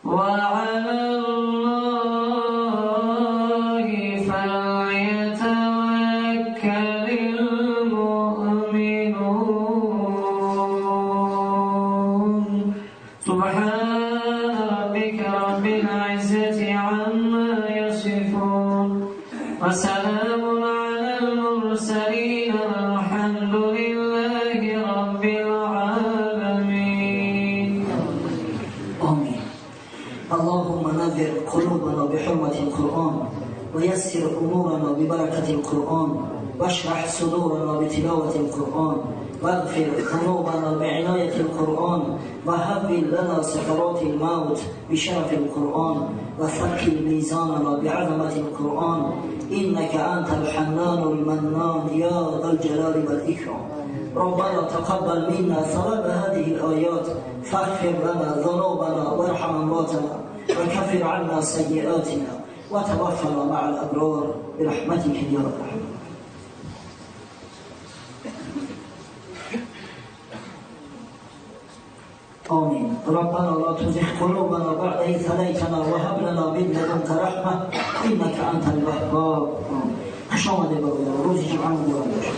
وعلى الله فليتوكل المؤمنون. سبحان ربك رب العزة عما يصفون، وسلام على المرسلين، والحمد لله رب العالمين. آمين. اللهم نور قلوبنا بحرمة القرآن، ويسر أمورنا ببركة القرآن، واشرح صدورنا بتلاوة القرآن، واغفر ذنوبنا بعناية القرآن، وهب لنا سكرات الموت بشرف القرآن، وثقل ميزاننا بعظمة القرآن، إنك أنت الحنان المنان يا ذا الجلال والإكرام. ربنا تقبل منا ثواب هذه الآيات، فاغفر لنا ذنوبنا وارحم أمواتنا، وكفر عنا سيئاتنا، وتوفنا مع الأبرار برحمتك يا أرحم. آمين. ربنا لا تزغ قلوبنا بعد إذ هديتنا، وهب لنا من لدنك رحمة إنك أنت الوهاب. خوش آمده برادر، روز جمعه مبارک باشه.